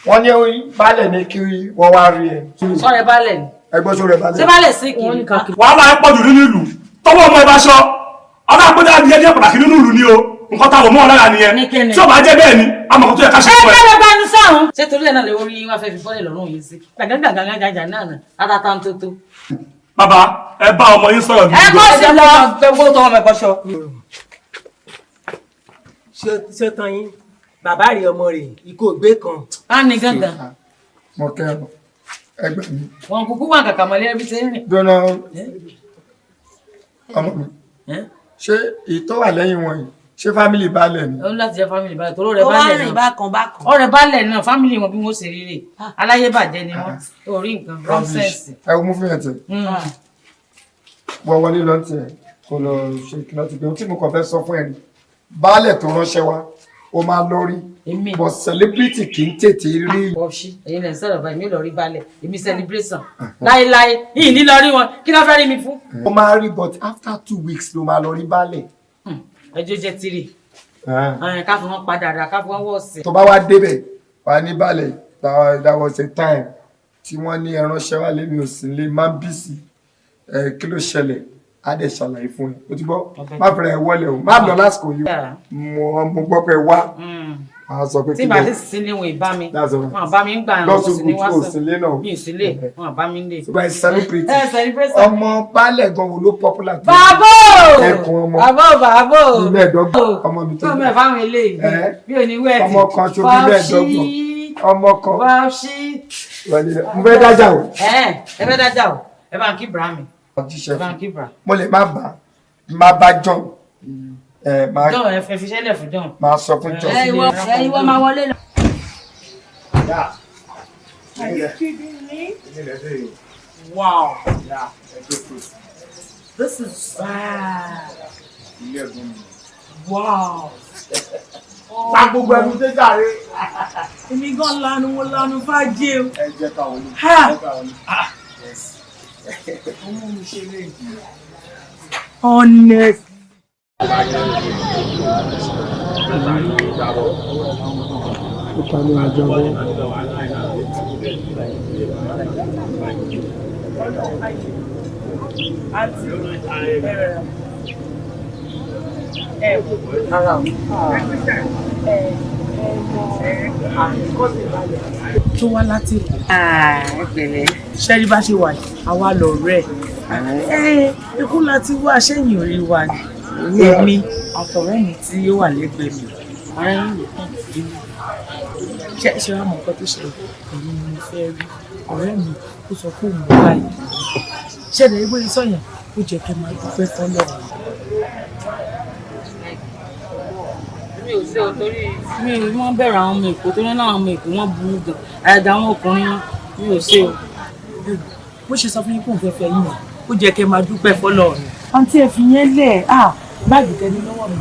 Wọ́n ní baálẹ̀ ní kí wọ́n wá rí ẹ.
Sọ̀rọ̀ baálẹ̀ ni.
Ẹgbọ́n sọ̀rọ̀ baálẹ̀.
Ṣé baálẹ̀ sí kiri?
Wàhálà ẹ pọ̀jù nínú ìlú. Tọwọ́ ọmọ ẹ bá ṣọ. Ọlá pé dáadé ẹjẹ́ pàtàkì nínú ìlú ni o. Nǹkan táwọn mọ́ ọ lára nìyẹn. Tí ó bá jẹ́ bẹ́ẹ̀ ni, àmọ̀ kan tó yẹ ká ṣe fún ẹ.
Ẹ kẹ́lẹ́ bá ní sáhùn. Ṣé torí ẹ̀ náà lè orí wá fẹ́ fi bọ́lẹ̀ lọ́rùn yìí sí? Gbàgàgàgàgàgà náà nà, látàtà ń tótó.
Bàbá, ẹ bá ọmọ yín sọ̀rọ̀ gidi
Ẹ kọ́ sí lọ. Gbogbo tọwọ́ mẹ́kọ́ ṣọ.
Ṣé tán yín? Bàbá rẹ̀ ọmọ rẹ̀ ikú ògbé kan.
Á ní gángan.
Mo kẹ́ ọ ẹgbẹ́ mi.
Wọn kúkú wà kàkà mọ́lẹ́ ẹbí ṣe ń rìn.
Dọ́nà ọmọ mi. Ṣé ìtọ́ wà lẹ́yìn wọn yìí? Ṣé fámìlì baálẹ̀ ni?
Ó ní láti jẹ́ fámìlì baálẹ̀ torí ọ̀rẹ́
Ó wá
baálẹ̀
rìn
náà.
bákan bákan.
Ọ̀rẹ́ baálẹ̀ náà fámìlì wọn bí wọ́n ṣe rí rè. Aláyé bàjẹ́ ni wọ́n. Orí nǹkan nonsense.
Ẹ wo mú fún yẹn tẹ. Wọ́n wọlé lọ tiẹ̀ kó lọ ṣe kí lọ́ọ́ ti gbé. Ohun tí mo kàn fẹ́ sọ fún ẹ ni. Baálẹ̀ tó ránṣẹ́ wa, ó máa lọ rí. But celebrity kì í tètè rí.
Ọ̀ṣì ẹ̀yin lẹ̀ ń sọ̀rọ̀ báyìí mi ò lọ rí baálẹ̀ èmi celebration láéláé yìí ní lọ rí wọn kí ló fẹ́ rí mi fún.
Ó máa rí but after 2 weeks ló máa lọ rí baálẹ̀.
Ẹjọ́ jẹ́ tírì ká fi wọ́n padà rà ká fi wọ́n wọ̀ sí.
Tó bá wá débẹ̀ wà ní baálẹ̀ that was a time tí wọ́n ní ẹránṣẹ́ wà lémi ò sí lé máa ń bí sí kí ló ṣẹlẹ̀ á dẹ̀ ṣàlàyé fún ẹ o ti gbọ́ má fẹ́rẹ̀ ẹ wọlé o má lọ lásìkò yìí mo gbọ́ pé wá a sọ pé
tí màá sì sí ní wọn ìbá mi
That's all right.
wọn bá mi ń gbà wọn
Lọ́sùn
sì ní wá
kùtù
sọ
òsínlé náà.
mi ò sí lè wọn bá mi ń lè.
So by celebrity
Ẹ celebration.
ọmọ baálẹ̀ gan wo ló popular tó
Bàbá o!
ẹkùn ọmọ
Bàbá o bàbá o!
bíi mẹ́ẹ̀ẹ́dọ́gbọ̀n ọmọ mi tó
Tó mẹ́ fáwọn eléyìí
Ẹ?
bí ò ní wẹ́ẹ̀tì.
ọmọ kan ṣo bíi mẹ́ẹ̀ẹ́dọ́gbọ̀n ọmọ kan
Bàbá ṣí.
Mo fẹ́ dájà o.
Ẹ fẹ́ dájà o, ẹ bá ń kí bra mi. Ẹ bá ń kí bra.
Mo lè má bá má bá John.
John ẹ fi ṣẹlẹ̀ fún John.
Máa sọ fún John.
Ẹ ìwọ máa wọlé lọ.
Are you kidding me?
Wow. This is bad. Wow.
Pa gbogbo ẹnu dé jàre.
Èmi gan lanu wo lanu fàájì o.
Ẹ jẹ́ ká wọlé.
Ha!
Yes.
Ọmọ mi ṣe lè. Honest. Tó wá láti Èkó. Ṣẹ́rí bá ṣe wà yìí, àwa lọ̀rẹ́ ẹ̀. Èkó láti wá sẹ́yìn orí wa ni. Èmi àtọ̀rẹ́ mi tí ó wà lẹ́gbẹ̀ẹ́ mi. Ara yín ló kàn sí mi. Ṣé ṣe wá mọ nǹkan tó ṣẹlẹ̀? Èmi ni mo fẹ́ rí. Ọ̀rẹ́ mi ó sọ pé òun báyìí. Ṣẹ̀dẹ̀ ibo sọ yẹn, ó jẹ́ kí n máa dúpẹ́ fọ́lọ́run.
Mi ò sí o torí mi ò wọ́n bẹ̀rù àwọn ọmọ Èkó torí náà àwọn ọmọ Èkó wọ́n burú gan àyàdá àwọn ọkùnrin wọn mi ò sí o.
Bó ṣe sọ fún yín kó n fẹ́ fẹ́ yín yẹn, ó jẹ́ kí n máa dúpẹ́ fọ́lọ́run. Àǹtí ẹ fi yẹn lẹ̀ á báàgì tẹni lọ́wọ́ mi.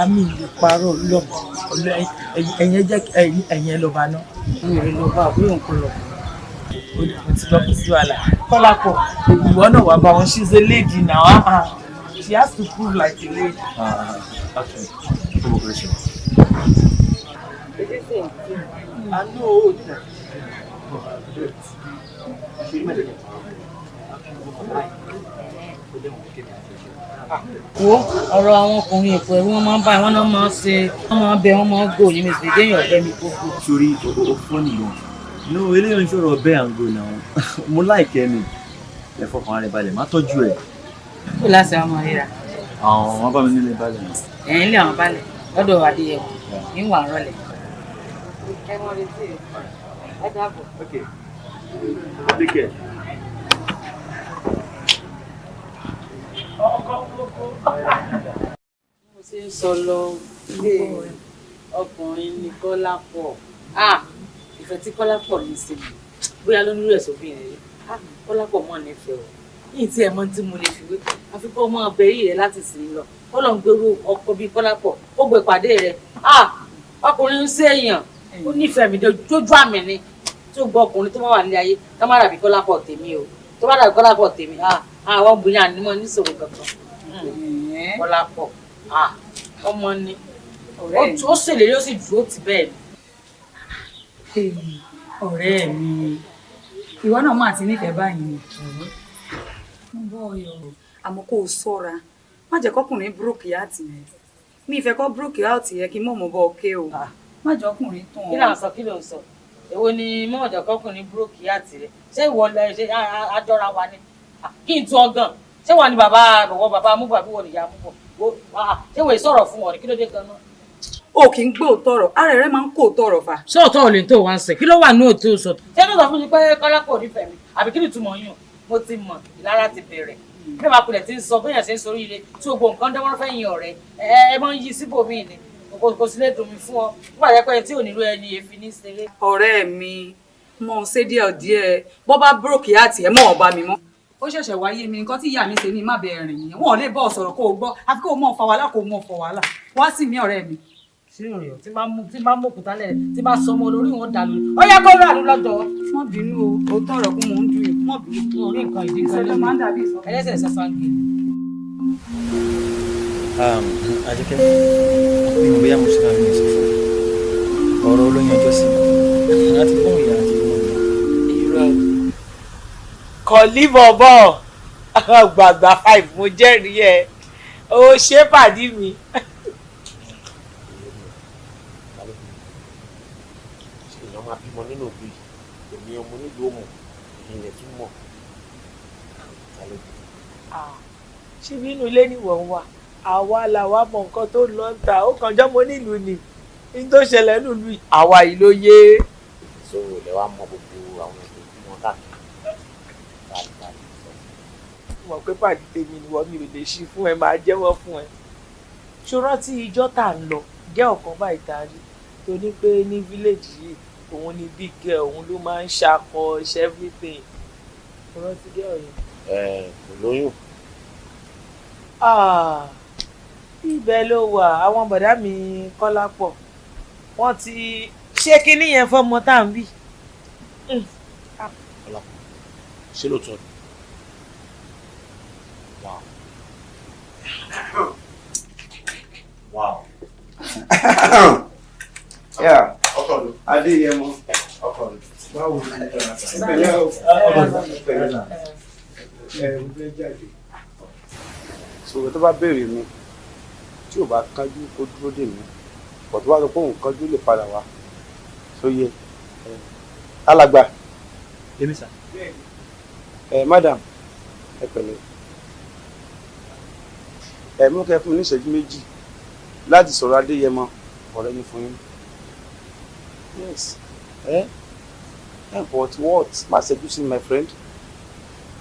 Àmì ìlú parọ́ lọ́mọ ẹ̀yìn jẹ́ ẹ̀yìn ẹ lọ́ba náà.
Mi ò lè lọ bá àbúrò nǹkan lọ.
Mo ti lọ sí wàhálà. Kọ́lápọ̀, ìwọ náà wà bá wọn. She's a lady now. She has to prove like a lady.
Actually, ọmọ kò ṣe.
Àánú owó tẹ̀.
Wo ọ̀rọ̀ àwọn ọkùnrin Èkó ẹ̀rú wọn máa ń bá wọn náà máa ń ṣe wọn máa ń bẹ wọn máa ń gò ní mi sì déyàn ọ̀bẹ mi gbogbo.
Sórí o fọ́ọ̀nì gan. No, eléyìí ń sọ̀rọ̀ bẹ́ẹ̀ à ń gò náà. Mo láìkẹ́ mi. Ẹ fọkàn ara ẹ balẹ̀, má tọ́jú ẹ̀.
Kó láti ọmọ ríra.
Àwọn wọn bá mi nílé balẹ̀ náà.
Ẹ̀yin lé àwọn balẹ̀ lọ́dọ̀ Adéyẹmọ níwà rọlẹ̀. Ẹ mọ retí ẹ dáàbò.
Okay. Take care.
Mo ṣe ń sọ lọ ilé ọkùnrin ní Kọ́lápọ̀. Ìfẹ́ tí Kọ́lápọ̀ ní sí mi bóyá ló nílò ẹ̀sọ́ obìnrin rẹ̀. Kọ́lápọ̀ mọ̀ nífẹ̀ẹ́ o. Yìí tí ẹ mọ̀ tí mo lè fi wé àfi kó mọ ọbẹ̀ yìí rẹ̀ láti sìn lọ. Kọ́lọ̀ ń gbèrú ọkọ bíi Kọ́lápọ̀ ó gbé pàdé rẹ̀. Ọkùnrin ń ṣèèyàn ó nífẹ̀ẹ́ mi dójú àmì ni tí ó gbọ́ ọkùnrin tó bá wà ní ayé ká má dàbí Kọ́lápọ̀ tèmi o. Tó bá dàbí Kọ́lápọ̀ tèmi àwọn obìnrin ànímọ́ níṣòro kankan. Kọ́lápọ̀ ọmọ ni ó ṣèlérí ó sì dúró tì bẹ́ẹ̀
ni. Ọ̀rẹ́ mi ìwọ náà máa ti nífẹ̀ẹ́ báyìí ni. Mo bọ́ ọyọ àmọ́ kó o sọ́ra má jẹ́ kọ́kùnrin búrókì àti yẹn mi ìfẹ́ kọ́ búrókì àti yẹn kí mọ̀mọ́ bọ́ ọ̀kẹ́ o má jẹ́ ọkùnrin tán.
Kí là ń sọ kí ló ń sọ èwo ni mọ̀jọ̀ kọ́kùnrin búrókì àti rẹ̀ ṣé ìwọ lẹ ṣe àjọra wa ni kí n tún ọ gan ṣé wà ní bàbá bọ̀wọ̀ bàbá amúgbò àbí wọ̀ nìyá amúgbò ṣé wòye sọ̀rọ̀ fún ọ ní kí ló dé gan-an.
O kì í gbé òótọ́ ọ̀rọ̀ ara rẹ máa ń kó òótọ́ ọ̀rọ̀ fa.
Ṣé òótọ́ ò lè tó wá ń sè kí ló wà ní òótọ́ sọ. Ṣé ló sọ fún mi pé Kọ́lápọ̀ ò nífẹ̀ẹ́ mi àbí kí ni ìtumọ̀ yín o mo ti mọ̀ ìlara ti bẹ̀rẹ̀ bí wàá kulẹ̀ ti ń sọ bóyá ṣe ń sorí ire tí gbogbo nǹkan dánwọ́n fẹ́ yin ọ̀rẹ́ ẹ máa ń yí síbòmíì ni kò sí lè dùn mí fún ọ nígbà jẹ́ pé tí ò nílò ẹni èéfín ní ṣeré.
Ọ̀rẹ́ mi mọ ohun ṣe díẹ̀ díẹ̀ bọ́ bá búrókì àti ẹ̀ mọ́ ọba mi mọ́. Ó ṣẹ̀ṣẹ̀ wáyé mi nǹkan tí ìyá mi ṣe ní má bẹ̀rẹ̀ rìn yẹn wọn ò lè bọ́ sọ̀rọ̀ kó o gbọ́ àfi kó o mọ̀ fa wàhálà kó o mọ̀ fọ wàhálà wá sí mi ọ̀rẹ́ mi.
Sí ọ̀rẹ́ tí bá mú tí bá mú òkúta lẹ̀ tí bá sọmọ olórí wọn dà lórí ó yẹ kó rà ló lọ́jọ́.
Mọ́ bínú o òótọ́ ọ̀rọ̀ kún mò ń dùn yìí mọ́ bínú.
Orí nǹkan ìdí kan
ló máa ń dàbí ìsọ.
Ẹlẹ́sẹ̀ sàṣàǹgì.
Àjẹkẹ́ mi ò bóyá mo ṣe máa mi sọ fún ọ̀rọ̀ olóyún ọjọ́ sí láti fún ìyá àti ìmọ̀ mi.
Irọ́ kọ̀lí bọ̀bọ̀ gbàgbà five mo jẹ́rìí ẹ o ṣé pàdí mi.
Èèyàn máa bímọ nínú òbí èmi ọmọ nílùú òmù ilẹ̀ tún mọ̀.
Ṣé bí inú ilé nìwọ̀ ń wà? Àwa làwa mọ nǹkan tó lọ ń ta, ó kàn jọ́ mo nílùú ni. Ní tó ṣẹlẹ̀ nílùú àwa yìí ló yé.
So lẹ wá mọ gbogbo àwọn ètò tí wọn káàkiri.
Mo mọ̀ pé pàdé tèmi ni wọ́n mi ò lè ṣí fún ẹ, máa jẹ́wọ́ fún ẹ. Ṣó rántí ijọ́ tá à ń lọ, jẹ́ ọ̀kan báyìí tá a rí tó ní pé ní fíléèjì yìí òun ni big girl, òun ló máa ń ṣakọ ṣe everything. Mo rántí girl yẹn.
Ẹ kò lóyún.
Ibẹ̀ ló wà, àwọn bọ̀dá mi Kọ́lá pọ̀, wọ́n ti ṣé kinní yẹn fọ́mọ tá à ń wí.
Kọ́lá ṣé lóòótọ́ ni? Wow. Wow.
Yeah. Adéyẹmọ. Báwo ni? Pẹ̀lẹ́ o. Pẹ̀lẹ́. Ẹ mo fẹ́ jáde.
Sọ̀rọ̀ tó bá béèrè mi tí ò bá kánjú kó dúró dè mí, bọ̀ tó bá sọ pé òun kánjú lè padà wá sóye alàgbà.
Èmi sà.
Ẹ madam, ẹ pẹ̀lẹ́, ẹ mú kẹ́ fún mi ní ìṣẹ́jú méjì láti sọ̀rọ̀ Adéyẹmọ ọ̀rẹ́ mi fún yín. Yes, ẹ ẹ but what? Má ṣẹ́jú sí my friend.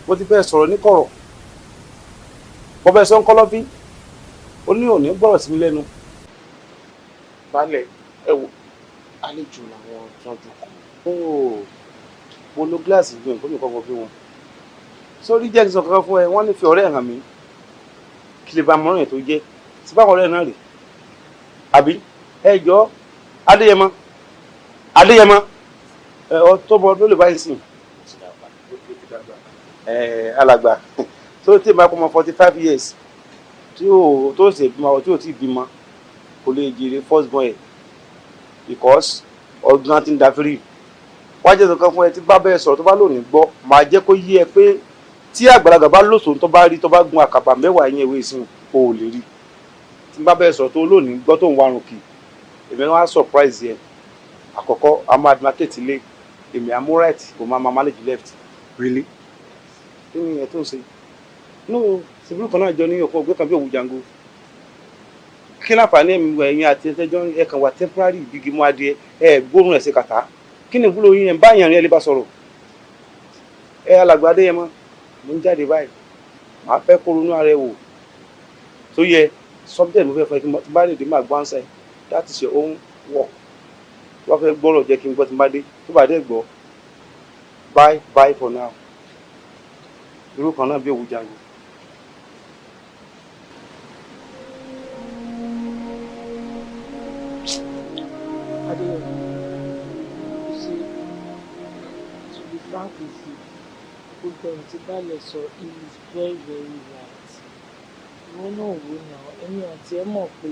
Mo ti bẹ́ẹ̀ sọ̀rọ̀ ní kọ̀rọ̀, mo bẹ́ẹ̀ sọ ń kọ́lọ́fín, ó ní òní gbọ́rọ̀ sí mi lẹ́nu.
Baálẹ̀, ẹ wo àlejò làwọn tọ́jú kan.
Ooo, mo lo gíláàsì ju nǹkan mi kọ́kọ́ bí wọn. Sórí jẹ́ kí n sọ kankan fún ẹ, wọ́n ní fi ọ̀rẹ́ hàn mí kí lè ba mọ́ràn tó jẹ́ sí báwọn ọ̀rẹ́ náà rè àbí ẹ jọ Adéyẹmọ Adéyẹmọ ẹ ọ tó bọ ló lè bá yín sìn. Ẹ alàgbà tó tí ma kọ́ ọmọ 45 years tí ò tó sì bímọ tí ò tí bímọ kò lè jèrè first born ẹ̀ because ọdún ti ń da firi. Wá jẹ́ sọ̀kan fún ẹ tí bá bẹ́ẹ̀ sọ̀rọ̀ tó bá lónìí gbọ́, màá jẹ́ kó yé ẹ pé tí àgbàlagbà bá lòsùn tó bá rí tó bá gun àkàbà mẹ́wàá yẹn ìwé ìsìn o ò lè rí. Tí bá bẹ́ẹ̀ sọ̀rọ̀ tó lónìí gbọ́ tó ń warùn kì, èmi wá surprise yẹn. Àkọ́kọ́ a máa demarcate ilé, èmi á mú right kò máa manage left. Really? Kí ni ẹ tó ń ṣe? No, sibúrú kan náà jọ ní ọkọ̀ ọgbẹ́ kan bí òwú jango. Kí láǹfààní ẹ̀mí ẹ̀yin àti ẹ̀tẹ́jọ́ ẹ̀ kàn wá temporary ìbígi mú adìẹ ẹ̀ gbóòórùn ẹ̀ ṣe kàtá. Kí ni ìwúlò yín ẹ̀ ń bá yàn rí ẹ lè bá sọ̀rọ̀? Ẹ alàgbà Adéyẹmọ, mo ń jáde báyìí, màá fẹ́ kó ronú ara ẹ wò. Tó yẹ subject mo fẹ́ fẹ́ kí n bá lè dé máa gbọ́ answer. That is your own work. Tó bá fẹ́ gbọ́rọ̀ jẹ́ kí n gbọ́ tí n bá dé, tó bá dé gbọ́. Bye bye for now. Irú kan náà bí òwú jango.
Adéyẹmọ, you see, to be frank with you, gbogbo ọ̀rọ̀ tí Baálẹ̀ sọ is very very right. Ìwọ náà wò náà, èmi àti ẹ mọ̀ pé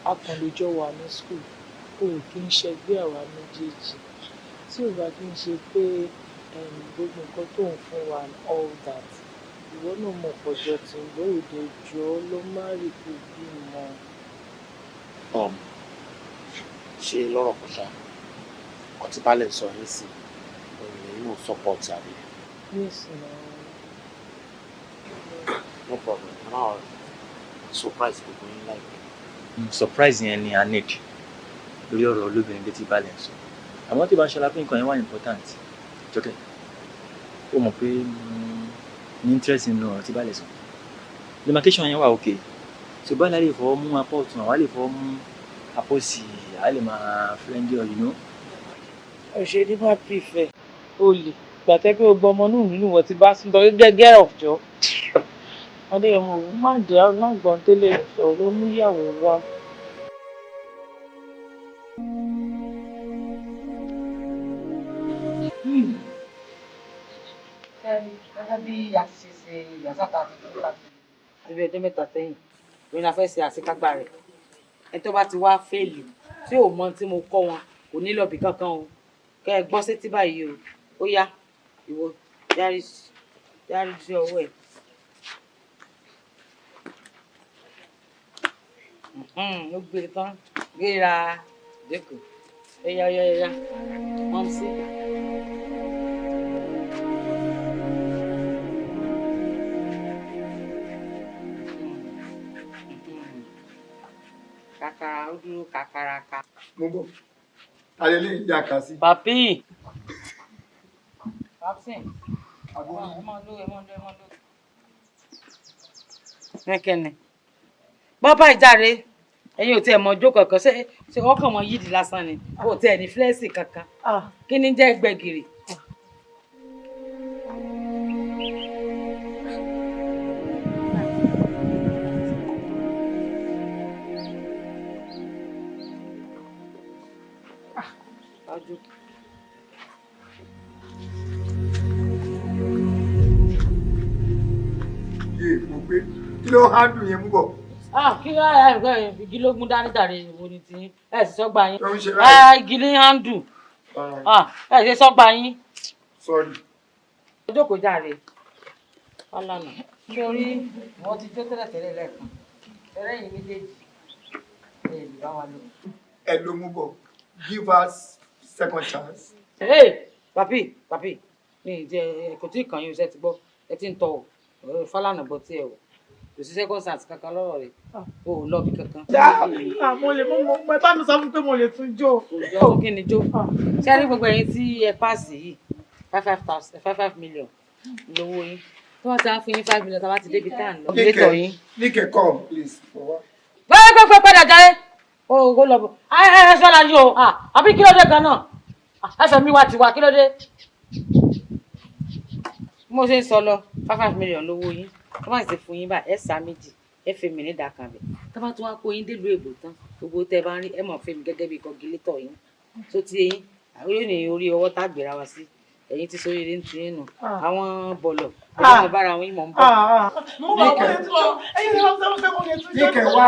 a kàn lè jọ wà ní school, o ò kí ń ṣẹgbẹ́ àwa méjèèjì. Tí ò bá kí ń ṣe pé gbogbo nǹkan tó ń fún wa and all that, ìwọ náà mọ̀ pọ̀jọ́ tí ń bọ̀ òde jọ ló má rí kó bímọ.
Ṣé lọ́rọ̀ kan ṣá, nǹkan tí Baálẹ̀ sọ yín sí òun lẹ́yìn náà support àbí?
Yes, no.
No problem, ẹ máa surprise gbogbo yín láìpẹ́.
Surprise yẹn ni a need lórí ọ̀rọ̀ olóbìnrin dé tí Baálẹ̀ ń sọ. Àmọ́ tí bá ń ṣọlá pé nǹkan yẹn wà important, Jọkẹ́, ó mọ̀ pé ní interest nínú ọ̀rọ̀ tí Baálẹ̀ sọ. Demarcation yẹn wà okay. So Baálẹ̀ lè fọwọ́ mú apá ọ̀tún, àwa lè fọwọ́ mú apá òsì, àwa lè máa friendly or you know.
Òṣèré má prefer olè gbàtẹ́ pé gbogbo ọmọ inú ìlú wọn ti bá sùn lọ gẹ́gẹ́ ọ̀jọ́. Adéyẹmọ, òun má dé má gbọ́n tẹ́lẹ̀ sọ̀rọ̀ mú ìyàwó wá.
Gẹ́gẹ́ bí a ti ṣe ṣe ìyàsátà àti tó bá ti bí ọjọ́ mẹ́ta sẹ́yìn, òun la fẹ́ ṣe àṣekágbá rẹ̀. Ẹni tó bá ti wá fèèlì tí ò mọ tí mo kọ́ wọn kò ní lọ́ọ̀bì kankan o. Kẹ́ ẹ gbọ́ sétí báyìí o. Ó yá, ìwọ yárí sí ọwọ́ ẹ̀. Ó gbé tán, gbéra dẹ́kun. Ó yá, ó yá, ó yá, wọ́n sí. Kàkàrà ó dúró kàkàràkà.
Mo bọ̀. Alẹ́ lè yà kà sí.
Papi. Nẹ́kẹ́ni. Bọ́bá ìjáre, ẹ̀yin ò tiẹ̀ mọ ọjọ́ kankan, ṣé wọ́n kàn mọ yídìí lásán ni? O ò tiẹ̀ ní fílẹ́sì kankan. Kí ni jẹ́ gbẹ̀gìrì?
Yé mo gbé. Kí ló handle yẹn mú bọ̀?
Ah, kí ló ẹ ẹ igi ló gún dání jàre, ìwo ni tiyín. Ẹ sì sọ́gbà yín.
Tó ń ṣe báyìí.
Ẹ igi ní handle. Ah, ẹ ṣe sọ́gbà yín.
Sorry.
Jókòó jàre. Fálànà. Sórí wọ́n ti jó tẹ́lẹ̀tẹ́lẹ̀ lẹ́ẹ̀kan. Ẹrẹ́ yìí méjèèjì. Ẹ lè bá wa lọ.
Ẹ ló mú bọ̀. Give us second chance.
Hey, papi, papi, mi ì jẹ kò tí ì kàn yín, iṣẹ́ ti gbọ́, ẹ ti ń tọ̀ ọ́, Fálànà bọ̀ tí ẹ wọ̀. Kò sí second chance kankan lọ́rọ̀ rẹ̀, o ò lọ bí kankan.
Mo lè mo mo ẹ bá mi sọ fún pé mo lè tún jó.
Òjò kí ni jó? Ṣé ẹ rí gbogbo ẹ̀yin tí ẹ páàsì yìí, 5 5 thousand, 5 5 million lówó yín. Tí wọ́n ti á fún yín 5 million, tá a bá ti débi tá à ń lọ. Létọ̀ yín.
Níkẹ́, come please.
Gbẹ́gbẹ́gbẹ́ padà jáde. O ò lọ bọ̀. Ẹ ẹ ẹ ṣọ́ra yín o, àbí kí ló dé gan-an? Ẹ fẹ́ mi wá tiwa, kí ló dé? Bí mo ṣe ń sọ lọ, 5 5 million lówó yín. Tó bá sì fún yín báyìí, ẹ sá méjì, ẹ fẹ́ mi ní ìdákan bẹ̀. Tó bá tún wá kó yín délùú èbò tán, gbogbo tẹ́ bá ń rí, ẹ mọ̀ fẹ́ mi gẹ́gẹ́ bí kọgílétọ̀ yín. Tó ti eyín, àwọn yóò ní orí ọwọ́ tá gbéra wa sí. Ẹ̀yin ti sórí eré ń ti yín nù. Àwọn bọ̀lọ̀, ẹ̀yin mọ̀ bára wọn yín mọ̀ ń bọ̀.
Mo bá mo lè tún jó. Ẹ̀yin lè sọ fún pé mo lè tún jó.
Níkẹ́ wá.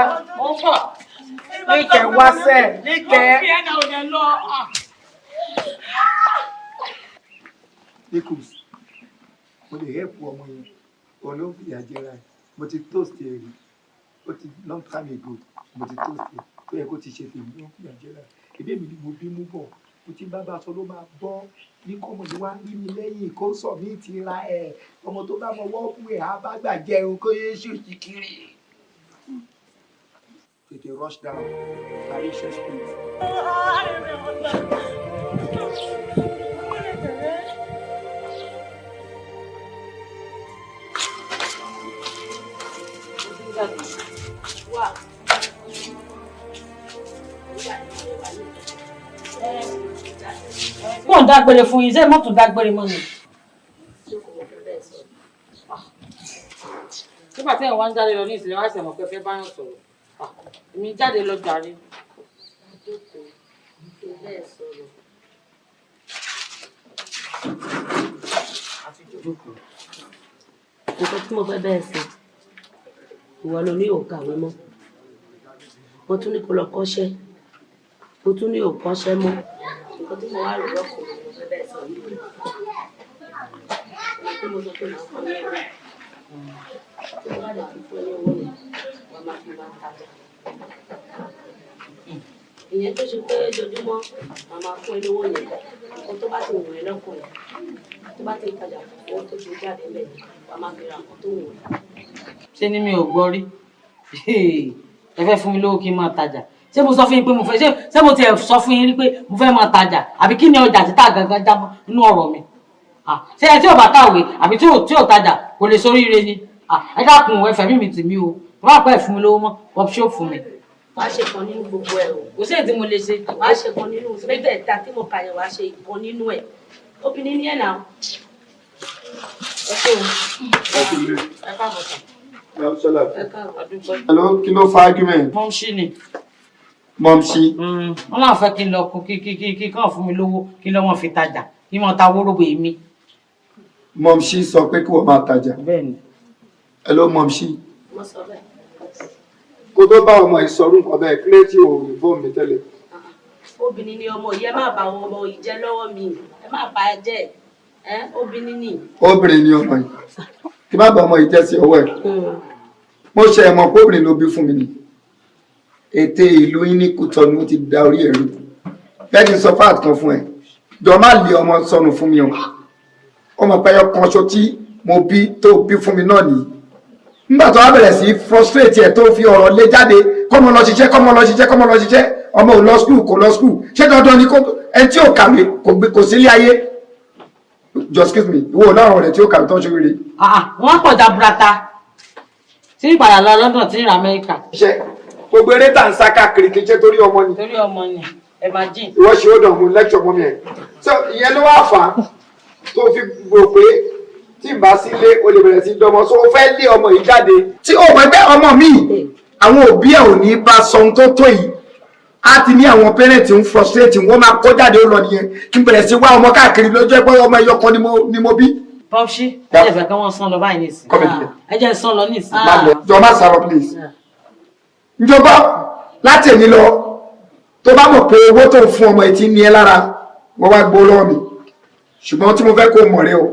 Níkẹ́ wá sẹ́. Níkẹ́.
Mo fi ẹ̀ náà ò lè lọ.
Nichols, mo lè help ọmọ yẹn, òun ló ń fìyà jẹra ẹ̀. Mo ti toast ẹ̀ rí, ó ti long time ago, mo ti toast ẹ̀, tó yẹ kó ti ṣe tèmi, ló ń fìyà jẹra ẹ̀. Ìbí èmi ni mo bí mú bọ̀, mo ti bá bá aṣọ ló máa gbọ́ ní kọ́mọ yìí wá rí mi lẹ́yìn kó sọ mí ti ra ẹ̀. Ọmọ tó bá mọ wọ́ọ̀kú ẹ̀ á bá gbà jẹun kó yé ṣòṣì kiri. Tètè rush down, parí iṣẹ́ street.
Mò ń dágbére fún yín, ṣé mọ́tò dágbére mọ́ ni? Nígbà tí ẹ̀ wá ń jáde lọ ní ìsìlẹ̀ wá ṣẹ̀mọ̀ pé fẹ́ báyọ̀ sọ̀rọ̀. Èmi jáde lọ jàre.
Nǹkan tí mo fẹ́ bẹ́ẹ̀ sọ, ìwọ ló ní ò kàwé mọ́, mo tún ní kó lọ kọ́ṣẹ́, mo tún ní ò kọ́ṣẹ́ mọ́. Nǹkan tí mo wá rò lọ́kàn mi mo fẹ́ bẹ́ẹ̀ sọ yìí, mo pé mo sọ pé màá fún ọ ní owó, tí mo bá dẹ̀ ti fún ẹ ní owó yẹn, wàá máa fi máa tajà. Ìyẹn tó ṣe pé ojoojúmọ́ màá máa fún ẹ lówó yẹn, nǹkan tó bá ti wù ẹ́ lọ́kàn yẹn, tó bá ti ń tajà, owó tó ti jáde ńbẹ̀, wàá máa fi ra nǹkan tó wù ẹ́.
Ṣé ni mi ò gbọ́ rí? Ẹ fẹ́ fún mi lówó kí n máa tajà? Ṣé mo sọ fún yín pé mo fẹ́ ṣé mo tiẹ̀ sọ fún yín rí pé mo fẹ́ máa tajà? Àbí kí ni ọjà títà gangan jábọ́ nínú ọ̀rọ̀ mi? Ṣé ẹ tí ò bá kàwé àbí tí ò tajà kò lè soríire ni? Ẹ dákun, ẹ fẹ̀mí mi tì mí o. Tó bá pẹ́ fún mi lówó mọ́, wọ́n ṣó fún mi.
Wàá ṣe kan nínú gbogbo ẹ o.
Kò sí èyí tí mo lè ṣe.
Wàá ṣe kan nínú mẹ́tẹ̀ẹ̀ta tí mo kà yẹn, wàá ṣe ìkan nínú ẹ̀. Obìnrin ní ẹ̀ náà.
Ẹ ṣé o. Ẹ káàbọ̀ sà. Ẹ káàbọ̀, àdúgbò.
Hello, kí ló fa argument?
Mọ́mṣí ni.
Mọ́mṣí.
Wọ́n láwọn fẹ́ kí n lọ kó kí kàn fún mi lówó kí lọ́ wọ́n fi tajà kí wọ́n ta wórógbó èmi.
Mọ́mṣí sọ pé kí wọ́n máa tajà.
Bẹ́ẹ̀ni.
Hello, mọ́mṣí.
Mo sọ bẹ́ẹ̀.
Kó tó bá ọmọ ìsọrú nǹkan bẹ́ẹ̀, kílé tí ò ní fóònù mi tẹ́lẹ̀?
Obìnrin ni ọmọ yìí, ẹ má bà àwọn ọmọ yìí jẹ́ lọ́wọ́ mi, ẹ má bà á jẹ́ ẹ, obìnrin ni.
Obìnrin ni ọmọ yìí. Kí má bà ọmọ yìí jẹ́ sí ọwọ́ ẹ̀. Mo ṣe ẹ̀mọ̀ pé obìnrin ló bí fún mi ni. Ète ìlú yín ní Kútọ́nù ti da orí ẹ̀rú. Bẹ́ẹ̀ ni sọ fáàtì kan fún ẹ. Jọ má lé ọmọ sọnù fún mi o. Ọmọ pẹ́yọ kan ṣo tí mo bí tó bí fún mi náà nìyí. Nígbà tó wá bẹ̀rẹ̀ sí frustrate ẹ̀ tó fi ọ̀rọ̀ lé jáde Kọ́mọ lọ ṣiṣẹ́, kọ́mọ lọ ṣiṣẹ́, kọ́mọ lọ ṣiṣẹ́. Ọmọ ò lọ school, kò lọ school. Ṣé dandan ni kó ẹni tí ò kàwé kò gbé kò sílé ayé? Just excuse me, ìwọ láwọn ọ̀rẹ́ tí ó kàwé tó ń ṣe rere.
Wọ́n pọ̀ jaburata tí ìpadà lọ London, tí ń ra Amẹ́ríkà.
Iṣẹ́ gbogbo eré tà ń sá káàkiri kì í ṣe torí ọmọ ni.
Torí ọmọ ni, imagine.
Ìwọ ṣe ó dàn mú lecture mọ́ mi ẹ̀. So ìyẹn ló wá fà á tó fi rò pé tí n bá sílé o lè bẹ̀rẹ̀ sí dọmọ, so o fẹ́ lé ọmọ yìí jáde. Tí o mọ̀ pé ọmọ mi, àwọn òbí ẹ̀ ò ní bá sọ ohun tó tó yìí, á ti ní àwọn parents ń frustrate, wọ́n máa kó jáde, ó lọ nìyẹn. Kí n bẹ̀rẹ̀ sí wá ọmọ káàkiri lójú ẹ pé ọmọ ẹyọ kan ni mo bí.
Pọ́pṣí, ẹ jẹ́ fẹ́ kí wọ́n sán lọ báyìí nísìnyí.
Kọ́ mi díẹ̀.
Ẹ jẹ́ sán lọ nísìnyí.
Má lọ, jọ, má sá lọ, please. Njọba láti èní lọ, tó bá mọ̀ pé owó tó ń fún ọmọ ẹ ti ní ẹ lára, wọ́n wá gbó lọ́wọ́ mi. Ṣùgbọ́n tí mo fẹ́ kó mọ̀ rẹ o,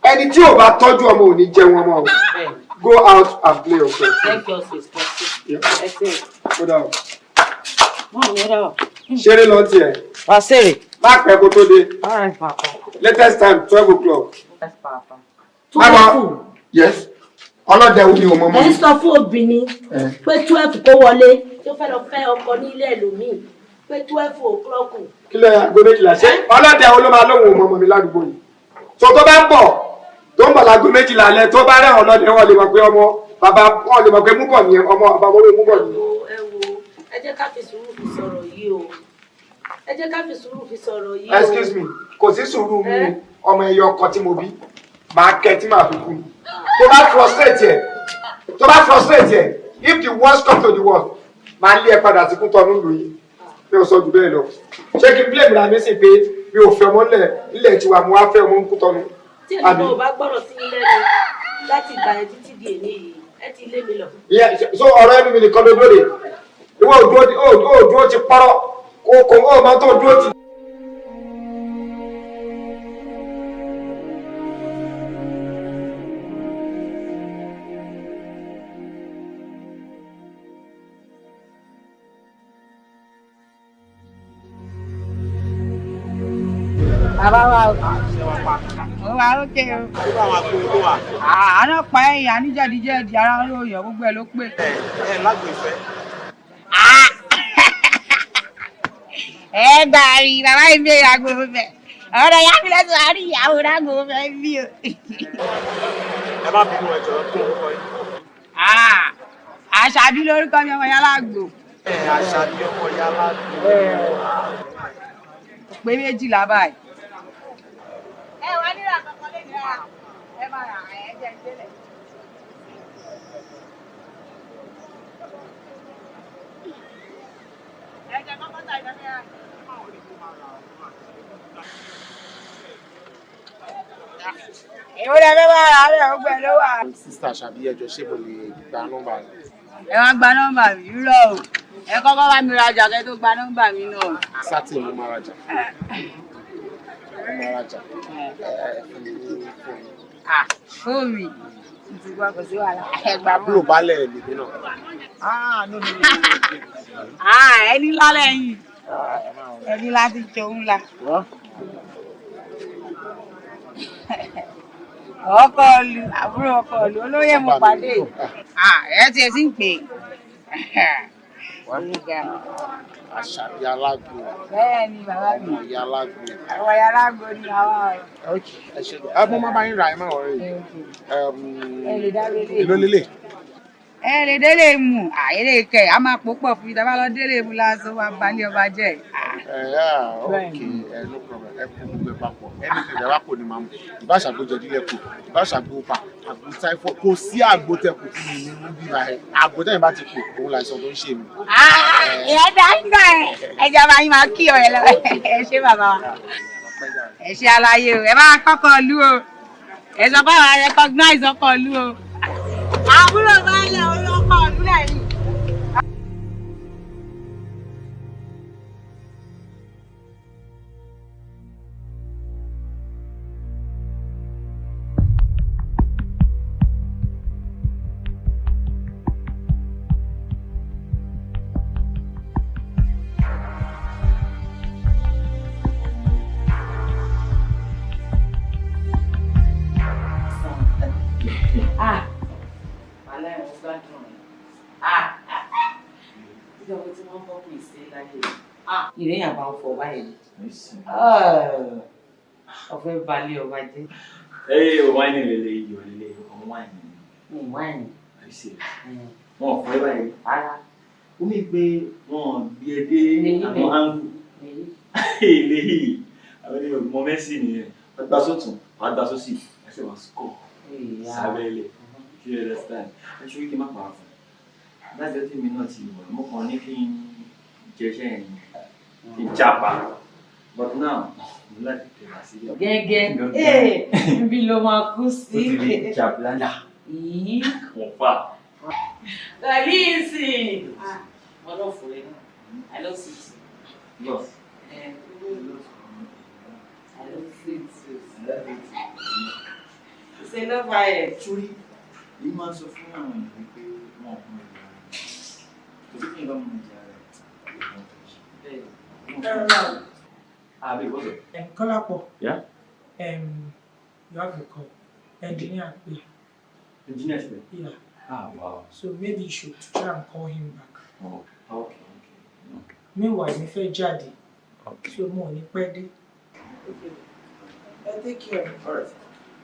ẹni tí ò bá tọ́jú ọmọ ò ní jẹun ọmọ o. Go out and play yourself.
Thank you, sis. Ẹ ṣe.
Go down.
Wọ́n mi rẹ̀ wọ̀.
Ṣeré lọ tiẹ̀.
Wá sèrè.
Má pẹ́ kó tó dé.
All right, papa.
Latest time, 12 o'clock.
Yes, papa.
Mama, yes, ọlọ́dẹ wo ni o mọ̀ mọ́
Ẹ ń
mi.
sọ fún obìnrin pé 12 kó wọlé, tó fẹ́ lọ fẹ́ ọkọ nílé ẹlòmíì, pé 12 o'clock.
Kí ló yà aago 12? Ṣé ọlọ́dẹ wo ló máa lóhùn ọmọ ọmọ mi ládùúgbò yìí? Tó bá ń bọ̀, tó ń bọ̀ láago 12 alẹ́, tó bá rẹ̀ ọlọ́dẹ, wọn lè mọ̀ pé ọmọ bàbá, wọn lè mọ̀ pé mú bọ̀ nìyẹn, ọmọ bàbá wọn mú bọ̀ nìyẹn.
Ẹ wo, ẹ jẹ́ ká fi sùúrù fi sọ̀rọ̀ yìí o, ẹ jẹ́ ká fi sùúrù fi sọ̀rọ̀ yìí o.
Excuse me, kò sí sùúrù mú ọmọ ẹyọ ọkọ tí mo bí, máa kẹ tí màá fi kú. Tó bá frustrate ẹ, tó bá frustrate ẹ, if the worst come to the worst, máa lé ẹ padà sí Kútọ́nù lù yìí. Mi ò sọ jù bẹ́ẹ̀ lọ. Ṣé kí n blame ra mi sí pé mi ò fẹ́ ọmọ ńlẹ̀ ńlẹ̀ tiwa, mo wá fẹ́ ọmọ ń Kútọ́nù?
Tí èmi náà ò bá gbọ́rọ̀ sí yín lẹ́nu láti ìgbà yẹn títí di èní yìí, ẹ ti lé mi lọ.
Ìyẹn so ọ̀rọ̀ ẹnu mi nìkan ló dúró de. Ìwọ ò dúró ti, ó dúró ti pọ́rọ́ kó kó ó máa tó dúró ti.
Bàbá wa o. Ó wà ókè o. Àná pa ẹ̀yìn àníjẹ̀díjẹ̀dì ara ló yàn, gbogbo ẹ̀ ló pè.
Ẹ lágbo ìfẹ́.
Ẹ gbà rí bàbá yìí bèèrè àgbo fẹ́. Ọ̀rọ̀ ya fi lẹ́sùn àárí ìyàwó rágò fẹ́ bí o.
Ẹ má bínú, ẹ jọ̀ọ́, kí lorúkọ yín?
Àṣàbí lórúkọ mi, ọmọ yàrá àgbò.
Ẹ Àṣàbí ọmọ yàrá.
Pé 12 báyìí. Ẹ wà nílò àkọ́kọ́ lè ní ara. Ẹ máa rà ẹ jẹ́ ìdílé. Ẹ jẹ́ kọ́kọ́ ta ìdá mẹ́ra. Èwo lẹ fẹ́ bá ra rẹ̀, ó gbẹ ló wà.
Sister Àṣàbí, ẹ jọ̀ọ́, ṣé mo lè gba nọ́mbà yín?
Ẹ wá gba nọ́mbà mi rírọ̀ o. Ẹ kọ́kọ́ bá mi rajà kẹ́ tó gba nọ́mbà mi náà.
Sátì mo máa rajà. Mo máa rajà. Ẹ fún mi ní fóònù.
Fóònù mi ti gbọ́, kò sí wàhálà. Ẹ gbà mọ́.
Àbúrò baálẹ̀ lèmi náà. Ah, no, no, no, no.
Ẹni ńlá lẹ́yìn. Ẹni láti jẹun ńlá. Ọkọ ìlú, àbúrò ọkọ ìlú, olóyè mo pàdé. Ẹ tiẹ̀ sí ń pè é.
Àṣàbí alágbo.
Bẹ́ẹ̀ ni bàbá mi.
Ọmọ ìyá alágbo.
Àwọn ìyá alágbo ni àwa o.
Ok, ẹ ṣe. Ẹ mo máa bá yín rà, ẹ má worry.
Ẹ lè dá lélẹ̀.
Èló lélẹ̀?
Ẹ lè délé mu, àyèrè kẹ, a máa pò pọ̀ fún mi, tá a bá lọ délé mu lásán, wàá balẹ̀ ọba jẹ́.
Ẹ yà, ok, ẹ no problem. Ẹ kó gbogbo ẹ papọ̀. Anything ẹ bá kò ní máa mú. Ìbá ṣàgbo jẹ̀dílẹ̀ kù, ìbá ṣàgbo pa, àgbo typhoid, kò sí àgbo tẹ kù fún mi nínú bíbá ẹ. Àgbo tẹ̀yìn bá ti kù, òun làìsàn tó ń ṣe mí.
Ìyẹn dá ń gbà ẹ, ẹjọba yín máa kí ọ̀rẹ́ lọ. Ẹ ṣé bàbá wa. Ẹ ṣé aláyé o, ẹ máa kọ́kọ́ lú o. Ẹ sọ pé àwọn recognize ọkọ̀ lú o. Àbúrò baálé ọkọ̀ ìlú lẹ́yìn.
Alẹ́ mo gbádùn rẹ̀.
Ìjọba tí wọ́n ń bọ́ pè sí láyé. Ìrẹ́yìn àbá ń fọ báyìí. Ọ̀fẹ́ balẹ̀ ọba jẹ́.
Ẹ o wáìnì lele yìí o lele ọmọ wáìnì.
Mi wáìnì.
Are you serious? Wọn ò fọ ẹ báyìí.
Rárá.
Ó mì pé wọn gbé ẹ dé àwọn áńgù. Eléyìí àwọn ènìyàn mọ Messi nìyẹn. Wọ́n gbá sótún, wọ́n gbá sósì, wọ́n sì wọ́n score. Sábẹ́lẹ̀. Do you understand? Ẹ ṣe kí n má pa fún un. Láti ọtí mi náà ti wọ̀, mo kàn ní kí n jẹṣẹ́ yẹn kí n jápa. But now, mo láti tẹ̀lé sílẹ̀.
Gẹ́gẹ́ níbi ló máa kú sí.
Ó ti di jàbláńdà. Mo fà.
Kàlíìsì. Wọ́n lọ fún ẹ náà. I love sweet.
Yes.
I love sweet. Ṣé ló fà ẹ̀?
Sórí, èyí máa ń sọ fún àwọn èèyàn wípé wọn ò mọ ìyá rẹ̀. Kò sí kí n bá mọ ìyá rẹ̀. Àbí what's up?
Kọ́lápọ̀.
Yeah?
You have a call. Engineer pé.
Engineer ṣe?
Yeah.
Ah, wow.
So maybe you should try and call him back.
Oh, okay.
Meanwhile, mi fẹ́ jáde. So mo ò ní pẹ́ dé. Okay. Take care.
All right.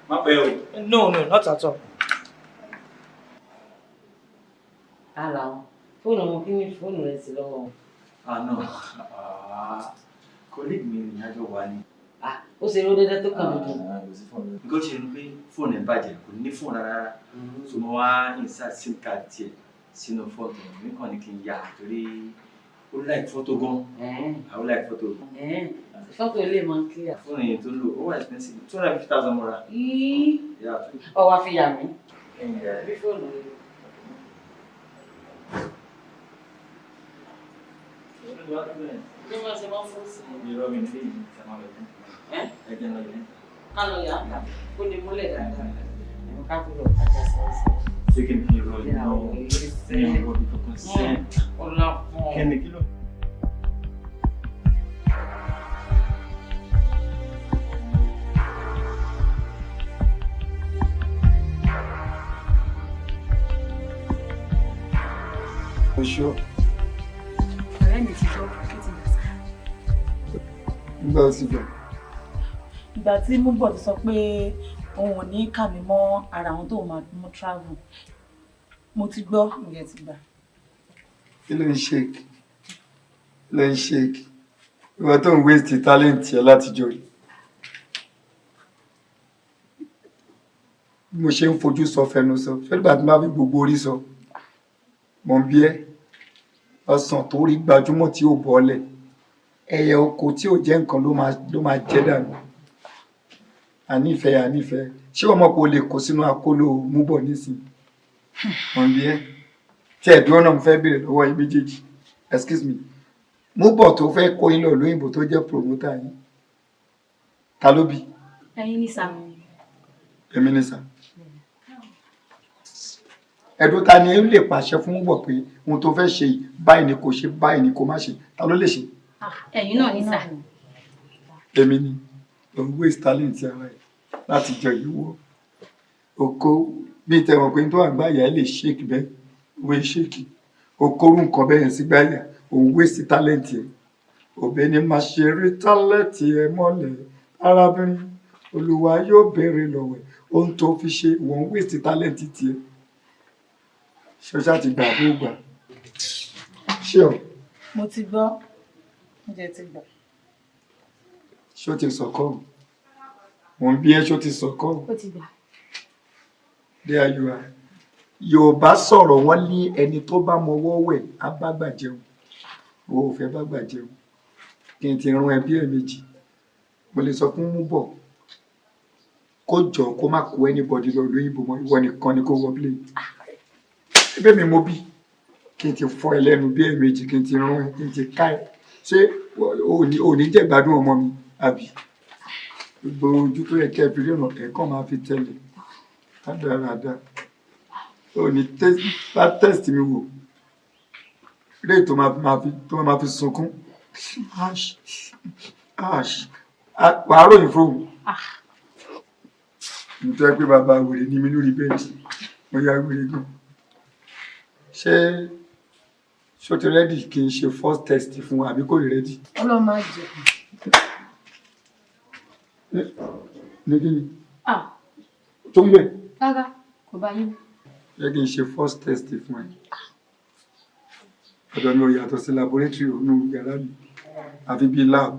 Má pẹ́ o.
No, no, not at all.
Ara wọn fóònù wọn kí ni fóònù rẹ sí lọ́wọ́ wọn.
Ah, no. Ah, colleague mi ni àjọ wà ní.
Ah, ó ṣe ló dédé tó kàn mí dùn.
Kò sí fóònù. Nǹkan ṣe ni pé fóònù ẹ̀ bàjẹ́, kò ní fóònù rárá. So mo wá insert SIM card tiẹ̀ sínú fọ́tò. Mi kàn ní kí n yà torí ó like fọ́tò gan. Ó like fọ́tò gan.
Fọ́tò ilé máa ń clear.
Fóònù yẹn tó ń lò, ó wà expensive, 250,000 mo rà.
Ọ wá fi yà mí. Bí fóònù rẹ. Bí wọ́n ṣe máa ń fún sí.
Irọ́ mi nílé yìí ti máa lọ yẹn. Ẹ jẹ́ lọ yẹn.
Ká lọ yà á kà kó lè múlẹ̀ dáadáa. Ẹ̀mí ká tó lọ tajà sọ́ọ́sọ́.
Ṣé kí n fi irọ́ yìí náà ní ìwọ bí kankan sí?
Ọlọ́pọ̀.
Kí ni kí ló?
Oṣù.
Ọ̀rẹ́ mi ti gbọ́, ó ti gbà sá.
Nígbà ó sì gbà.
Ìgbà tí Múbọ̀ ti sọ pé òun ò ní kà mí mọ́ ara àwọn tó máa mú travel. Mo ti gbọ́, ìyẹn ti gbà.
Kí ló ń shake? Kí ló ń shake? Ìwọ tó ń waste talent ẹ látijọ́ yìí. Bí mo ṣe ń fojú sọ fẹnu sọ, ṣé nígbà tí mo bá fi gbogbo orí sọ? Mò ń bí ẹ́. Ọsàn tó rí gbajúmọ̀ tí ò bọ́lẹ̀. Ẹyẹ oko tí ò jẹ́ nǹkan ló máa jẹ́ dànù. Ànífẹ́ ànífẹ́. Ṣé o mọ̀ pé o lè kó sínú akóló Múbọ̀ nísìnyí? Mò ń bí ẹ́. Tí ẹ̀dùn náà mo fẹ́ béèrè lọ́wọ́ yín méjèèjì. Excuse me. Múbọ̀ tó fẹ́ kó yín lọ lóyìnbó tó jẹ́ promoter yín. Ta ló bí?
Ẹ̀yin ni sà.
Èmi ni sà. Ẹ̀dùn ta ni ó lè pàṣẹ fún Múbọ̀ pé ohun tó fẹ́ ṣe yìí báyìí ni kò ṣe báyìí ni kò má ṣe. Ta ló lè ṣe?
Ẹ̀yin náà ni sà.
Èmi ni. Òun waste talent ara ẹ̀ láti jẹ ìwọ. Oko bí tẹ̀wọ̀n pé tó àgbáyà ẹ lè shake bẹ́ẹ̀ wé shake. Okòrú nǹkan bẹ́ẹ̀ yẹn sí gbáyà. Òun waste talent ẹ̀. Òbí ni máa ṣe rí talent ẹ mọ́lẹ̀. Arábìnrin Olúwa yóò béèrè lọ́wọ́ ẹ̀. Ohun tó fi ṣe wọ́n waste talent tiẹ̀. Ṣé o ṣáà ti gbà bó gbà? Ṣé o?
Mo ti gbọ́, mo jẹ ti gbà.
Ṣé o ti sọ̀kọ́? Mò ń bí ẹ ṣé o ti sọ̀kọ́?
Ó ti gbà.
There you are. Yorùbá sọ̀rọ̀ wọ́n ní ẹni tó bá mọwọ́ wẹ̀ á bá gbà jẹun. O ò fẹ́ bá gbà jẹun. Kí n ti rún ẹbí ẹ̀ méjì. Mo lè sọ fún Múbọ̀ kó jọ kó má kó anybody lọ lóyìnbó mọ́, ìwọ nìkan ni kó wọ plane. Ẹbí mi mo bí kí n ti fọ́ ẹ lẹ́nu bí ẹ̀ẹ̀mejì kí n ti rún ẹ kí n ti ká ẹ. Ṣé o ní jẹ́ ìgbádùn ọmọ mi àbí? Gbogbo ojú tó yẹ kí ẹ fi ríran ẹ̀kan máa fi tẹ̀lé. Rádaràda. O ní bá test mi wò. Réè tó máa fi sunkún. Ash ash wàá ròyìn fóun. Nítorí pé bàbá wèrè ni mí lórí bẹ́ẹ̀dì. Mo ya wèrè gan. Ṣé Ṣó ti ready kí n ṣe first test fún wa àbí kò rí ready?
Ọlọ́run máa jẹ.
Ní kí ni?
Ah,
Tó ń bẹ̀.
Rárá, kò bá yín.
Jẹ́ kí n ṣe first test fún ẹ. Ọ̀dọ̀ mi ò yàtọ̀ sí laboratory ònú yàrá mi. Àfi bíi lab.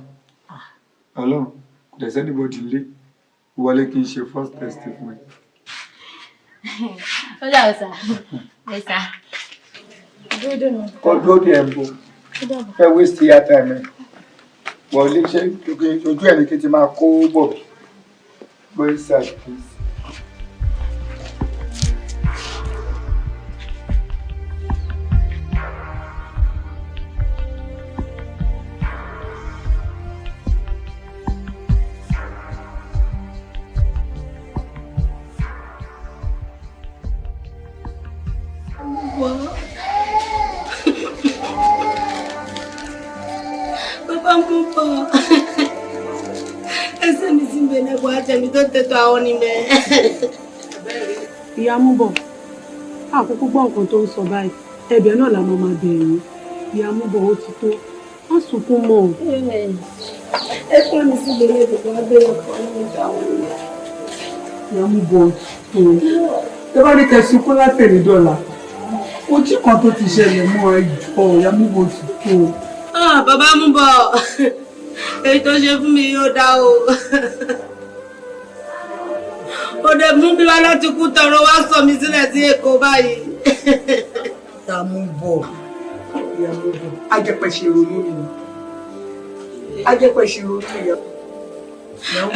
Ọlọ́run, kò dẹ̀ sí anybody nílé. Wọlé kí n ṣe first test fún ẹ.
Ó dà o sà. Ẹ sà. Dúró dè mí.
Kó dúró dè ẹ̀ ń bo. Fẹ́ waste your time ẹ̀. Wọlé, ṣé ojú ẹ̀ ní kí n ti máa kó bọ̀ bí? Go inside, please.
Bàbá mú bọ̀. Ẹsẹ̀ mi sì ń bẹ lẹ́kọ̀ọ́ àtẹ̀mí tó tẹ̀tọ̀ àwọn ni mẹ́.
Ìyá Múbọ̀, àkókò gbọ́ nǹkan tó ń sọ báyìí, ẹ̀bẹ̀ náà la máa máa bẹ̀ yín. Ìyá Múbọ̀, ó ti tó, má sunkún mọ́ o.
Ẹ̀fọ́ mi sì bẹ lẹ́kọ̀ọ́ abẹ́rẹ́ kan ní ìjà àwọn ni mẹ́.
Ìyá Múbọ̀, ó ti tó. Tẹ bá ní kẹ́ sunkún látẹ̀lé dọ́là, ojú kan tó ti ṣẹlẹ̀ mọ́ ẹ jọ. Ìyá Múbọ̀, ó ti tó.
Ah, bàbá mú bọ̀, èyí tó ṣe fún mi yóò dá o. Ó dẹ̀ mú bí wá láti kú tọrọ wá sọ mi sílẹ̀ sí Èkó báyìí.
Ìyá Múbọ̀, ìyá Múbọ̀, ajẹpẹ ṣe ronú ni, ajẹpẹ ṣe ronú ìyá.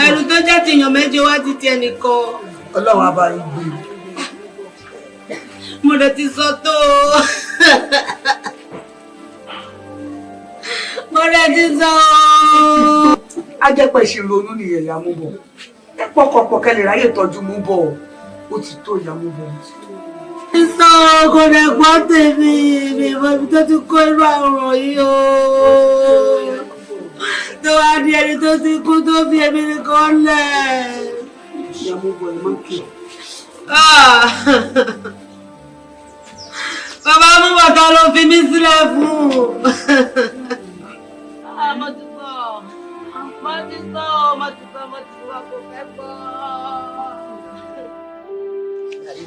Ẹrù tó jẹ́ tìyàn méje wá ti ti ẹnìkan.
Ọlọ́run á bá yín gbé.
Mo dẹ̀ ti sọ tó o. Mo dẹ̀ ti sọ o.
Ajẹpẹ ṣe ronú nìyẹn. Ìyá Múbọ̀, ẹ pọkànpọ̀ kẹ́ lè ráyè tọ́jú Múbọ̀. Ó ti tó, ìyá Múbọ̀, ó ti tó.
Sọ kò dẹ̀ gbọ́ tèmi, mi ìmọ̀ ibi tó ti kó irú àrùn yìí o. Tó wá di ẹni tó ti kú tó fi èmi nìkan lẹ̀.
Ìyá Múbọ̀, ẹ má kí.
Ah! Bàbá mú bàtà ló fi mí sílẹ̀ fún. Mo ti sọ, mo ti sọ, mo ti sọ, mo ti sọ, kò fẹ́ gbọ́.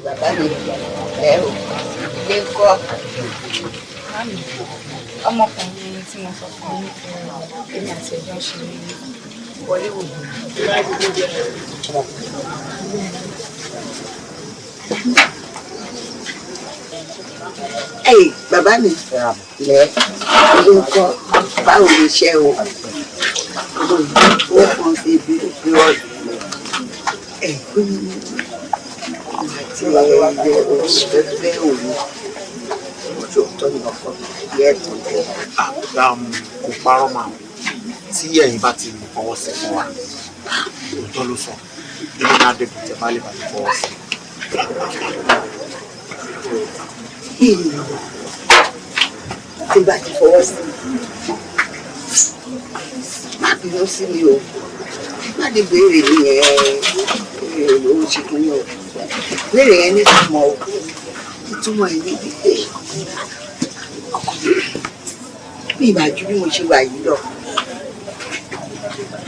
Bàbá mi lẹ́ o, ilé ń kọ́.
Mami, ọmọkùnrin tí mo sọ fún yín, èmi àti ẹjọ́ ń ṣe wọléwòde.
Ẹ̀yin bàbá mi lẹ́, ilé ń kọ́, báwo lè ṣe o? Ó kàn sí ibi ìpín ọ̀dùn ẹ̀ àti ẹgbẹ́ òṣìṣẹ́ òun ojú ọ̀tọ̀ ni ọkọ mi yẹ ẹ̀tọ́ jẹ́.
Kò parọ́ máa tí ẹ̀yin bá ti fọwọ́ sí fún wa, òótọ́ ló sọ, ilé náà dẹ̀dùn tẹ̀ bá lè bá ti fọwọ́ sí.
Tí bá ti fọwọ́ sí, má bínú sí mi o, má ní béèrè mi yẹn ó ṣe kí ni o, béèrè yẹn ní ìtumọ̀ o, ìtumọ̀ ẹ̀ ní wípé ọkọ mi bí ìbàjú bí mo ṣe wà yìí lọ,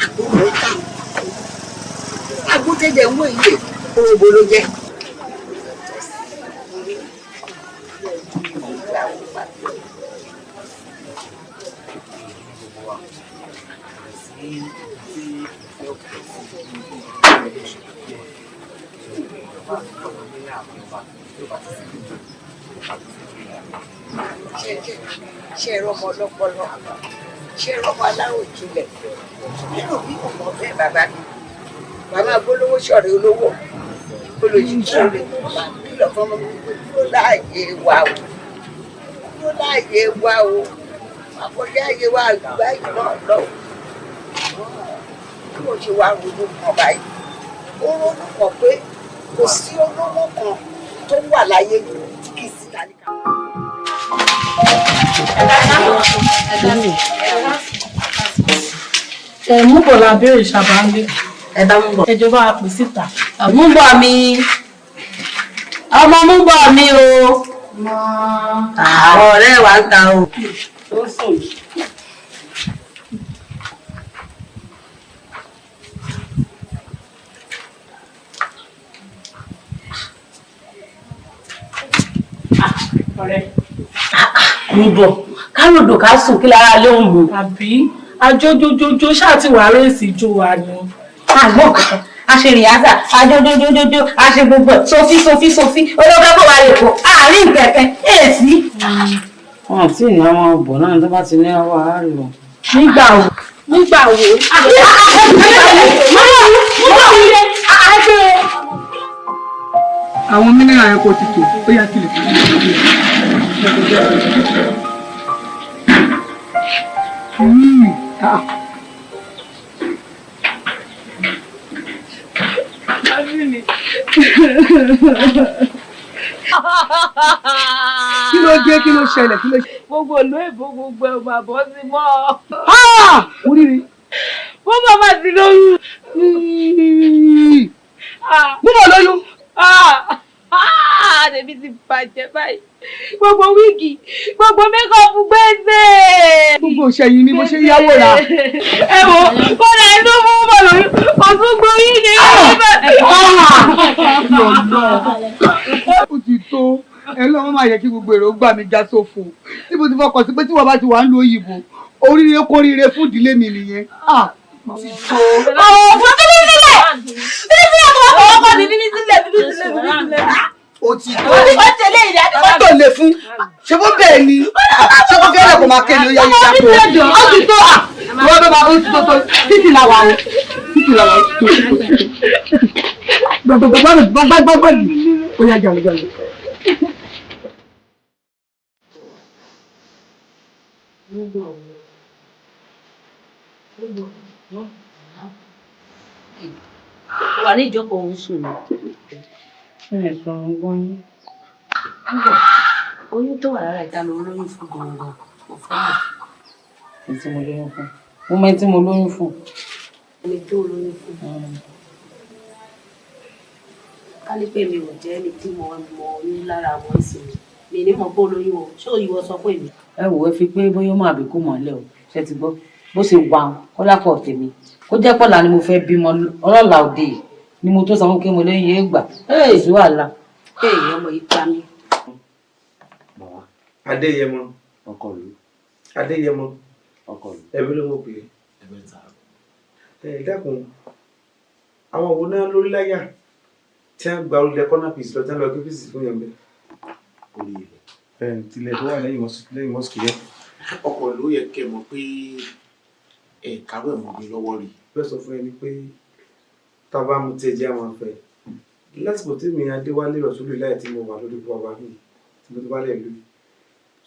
àgbo ló tà, àgbo tẹ̀jẹ̀ ń wò yìí, owó ló jẹ́. Ṣe ẹ̀rọ ọmọ ọlọ́pọlọ, ṣe ẹ̀rọ ọmọ aláròjinlẹ̀ nínú bí ọmọ bẹ́ẹ̀? Bàbá mi, bàbá gbólówó sọ̀rọ̀ olówó olójúṣe, bàbá kìlọ̀ fọmọ mi pé kúrò láàyè wa o, kúrò láàyè wa o, àkọjá àyè wa àgbà yìí náà lọ. Bí mo ṣe wá ronú kan báyìí, ó ronú kan pé kò sí olówó kan tó wà láyé tí kì í sí tálíkà.
Ẹ mú bọ̀ la béèrè sábà ń lé.
Ẹ bá mú bọ̀.
Ẹ jọba a pè síta.
Mú bọ̀ mi. Ọmọ mú bọ̀ mi o. Àwọn ọ̀rẹ́ wa ń ta o.
Ó sùn.
Ọ̀rẹ́.
Níbọ̀ káròdò ká sùn kí lára lé òun lò.
Àbí ajójójójó ṣáà ti wà réèsì jó wa ni.
Àgbọ̀n kan a ṣe rìhásà ajójójójójó a ṣe gbogbo ẹ̀ sófí sófí sófí olóògbé kò wá lè kó àárín kẹ̀kẹ́ èsì. Wọn àti ìní àwọn ọbọ náà tó bá ti ní ọwọ́ àárẹ̀ lọ.
Nígbà wo? Nígbà wo?
Àwọn mínírà yẹn kò ti tò, ó yá tilẹ̀ fún mi. Ah. Kí ló dé? Kí ló ṣẹlẹ̀? Kí ló ṣẹlẹ̀?
Gbogbo ìlú èbó gbogbo ẹ̀ mà bọ́ sí mọ́.
Mo rí rí.
Mo bàbá ti lóyún.
Mo mọ̀ lóyún.
Tèmi ti bàjẹ́ báyìí. Gbogbo wíìgì, gbogbo mékọ̀pù gbèsè.
Gbogbo òṣèyìn ni mo ṣe ń yáwó ra.
Ẹ wo, kọ́lá ẹ tó mú bọ̀ lóyún, kò tún gboyún ní
Ó ti tó ẹ lọ́wọ́ máa yẹ kí gbogbo èrò gbà mí já sófo tí mo ti fọkàn sí pé tí wọ́n bá ti wà ń lo òyìnbó oríire kóríire fún ìdílé mi nìyẹn. Ti tó.
Àwọn òfin tó ní sílẹ̀! Ní sílẹ̀ kò wọ́n kọ́ ní ní sílẹ̀ ní sílẹ̀ ní sílẹ̀.
Ó ti tó.
Ó ti lé ìyá tó.
Ó tó lè fún. Ṣé bó bẹ́ẹ̀ ni? Ṣé bó fẹ́rẹ̀ kò máa kéde ó yá yíyá tó? Ó ti tó à. Ìwọ bẹ́ẹ̀ máa ó ti tó tó. Títì la wà o. Títì la wà o. Gbàgbàgbàgbàgbàgbà yìí. Ó yá jàlè jàlè.
Wà ní ìjókòó òun sùn ni.
Ẹ sọ̀rọ̀ gan yín.
Oyún tó wà lára ìta ló lóyún fún gangan. Mo fẹ́ mọ̀.
Ẹni tí mo lóyún fún. Mo mọ ẹni tí mo lóyún fún.
Ẹni tó lóyún fún. Ká ní pé mi ò jẹ́ ẹni tí mo mọ oyún lára àwọn ìsinmi. Mi ní mọ̀ pé ó lóyún o. Ṣé ìwọ sọ fún èmi?
Ẹ wò ẹ fi pé bóyá ó máa bí kó mọ̀ọ́lẹ̀ o. Ṣé ti gbọ́? Bó ṣe wà kọ́lápọ̀ tèmi. Kó jẹ́ pọ̀lá ni mo fẹ́ bímọ ọlọ́lá òde yìí ni mo tó sanwó kí mo lóyún yẹn gbà. Ẹ èso wàhálà.
Ee ọmọ yìí pa mí.
Adéyẹmọ.
Ọkọ ìlú.
Adéyẹmọ.
Ọkọ ìlú.
Ẹbí ló mọ̀ pé. Ẹ dákun, àwọn wo náà lórí láyà tí wọ́n gba orílẹ̀ kọ́nà pìsì lọ tí wọ́n lọ kí pìsì fún yàn bẹ́ẹ̀.
Orí ilẹ̀.
Ẹ tilẹ̀ tó wà lẹ́yìn mọ́sùkì yẹn.
Ọkọ ìlú yẹ kẹ́ mọ̀ pé ẹ kárò ẹ̀ mọ̀ mi lọ́wọ́ rí.
Bẹ́ẹ̀ sọ fún ẹni pé tá a bá mu tí ẹjẹ́ àwọn afẹ́. Lásìkò tí mi Adéwálé Rọ̀súlù láì tí mo wà lórí bàbá mi tí mo ti bá lẹ̀ lórí.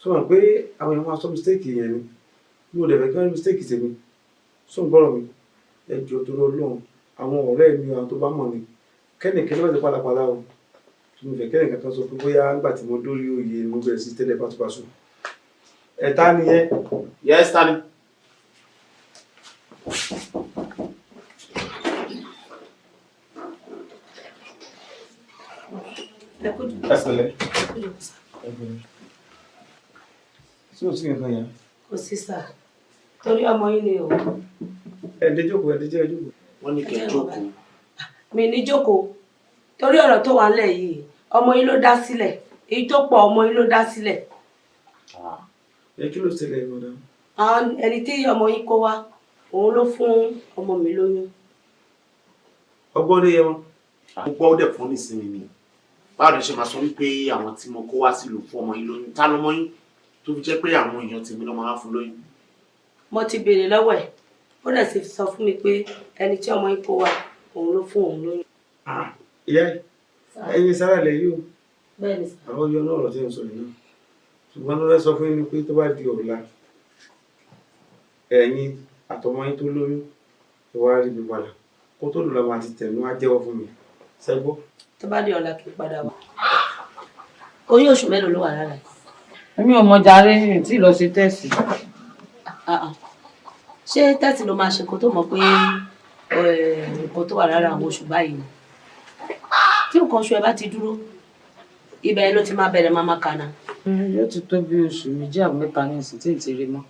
Sọ wọn pé àwọn èèyàn máa sọ mistake yẹn ni. Mi ò dẹ̀ fẹ́ kí wọ́n ní mistake tèmi. Sọ ń gbọ́rọ̀ mi. Ẹ jọ̀ọ́ torí Ọlọ́run, àwọn ọ̀rẹ́ mi àwọn tó bá mọ̀ ni. Kẹ́nìkan ló bá ti pálapàla o. Mo fẹ́ kẹ́nìkan kan sọ pé bóyá nígbà tí mo dórí oyè mo bẹ̀rẹ̀ sí tẹ́lẹ̀ báṣubàṣu. Ẹ ta ni yẹn?
Yes, ta ni?
Ẹ pẹ̀lẹ́. Ṣé o sí nǹkan yẹn?
Kò sí sà. Torí ọmọ yín ni o.
Ẹ dé jókòó, ẹ dé jẹ́ jókòó.
Wọ́n ní kẹ́ jókòó.
Mi ní jókòó. Torí ọ̀rọ̀ tó wà nílẹ̀ yìí, ọmọ yín ló dá sílẹ̀. Èyí tó pọ̀ ọmọ yín ló dá sílẹ̀.
Ẹ kí ló ṣẹlẹ̀ madam?
Àwọn ẹni tí ọmọ yín kó wá, òun ló fún ọmọ mi lóyún.
Ọgbọ́n dé yẹ wọn.
Mo gbọ́ ó dẹ̀ fún nísìnyí ni. Báwo ni ṣe máa sọ wípé àwọn tí mo kó wá sílùú fún ọmọ yín lóyún? Ta lọmọ yín tó fi jẹ́ pé àwọn èèyàn tèmi ló máa fún lóyún?
Mo ti béèrè lọ́wọ́ ẹ̀. Ó dẹ̀ sì sọ fún mi pé ẹni tí ọmọ yín kó wá, òun ló fún òun lóyún.
Ìyá ẹ̀yin sára ilẹ̀ yìí o.
Bẹ́ẹ̀ni sà.
Àwọn yọ náà ọ̀rọ̀ tí ń sọ yìí náà. Ṣùgbọ́n ló fẹ́ sọ fún yín ni pé tó bá di ọ̀la, ẹ̀yin àtọmọ yín tó lóyún, ẹ wá rí mi padà. Kó tó lọ́la máa ti tẹ̀nu á jẹ́wọ́ fún mi. Ṣẹ́gbọ́.
Tó bá di ọ̀la kí n padà wá. Oyún oṣù mélòó ló wà lára ẹ̀?
Èmi ò mọ̀ jàre, mi ò tíì lọ ṣe tẹ́sì.
Ṣé tẹ́sì ló máa ṣe kó tó mọ̀ pé nǹkan tó wà lára àwọn oṣù báyìí ni? Tí nǹkan oṣù ẹ bá ti dúró, Ibẹ̀ ló ti máa bẹ̀rẹ̀ máa máa kànáà.
Yóò ti tó bí oṣù 2 àbí 3 ní ìsìn tí ì ti rí mọ́.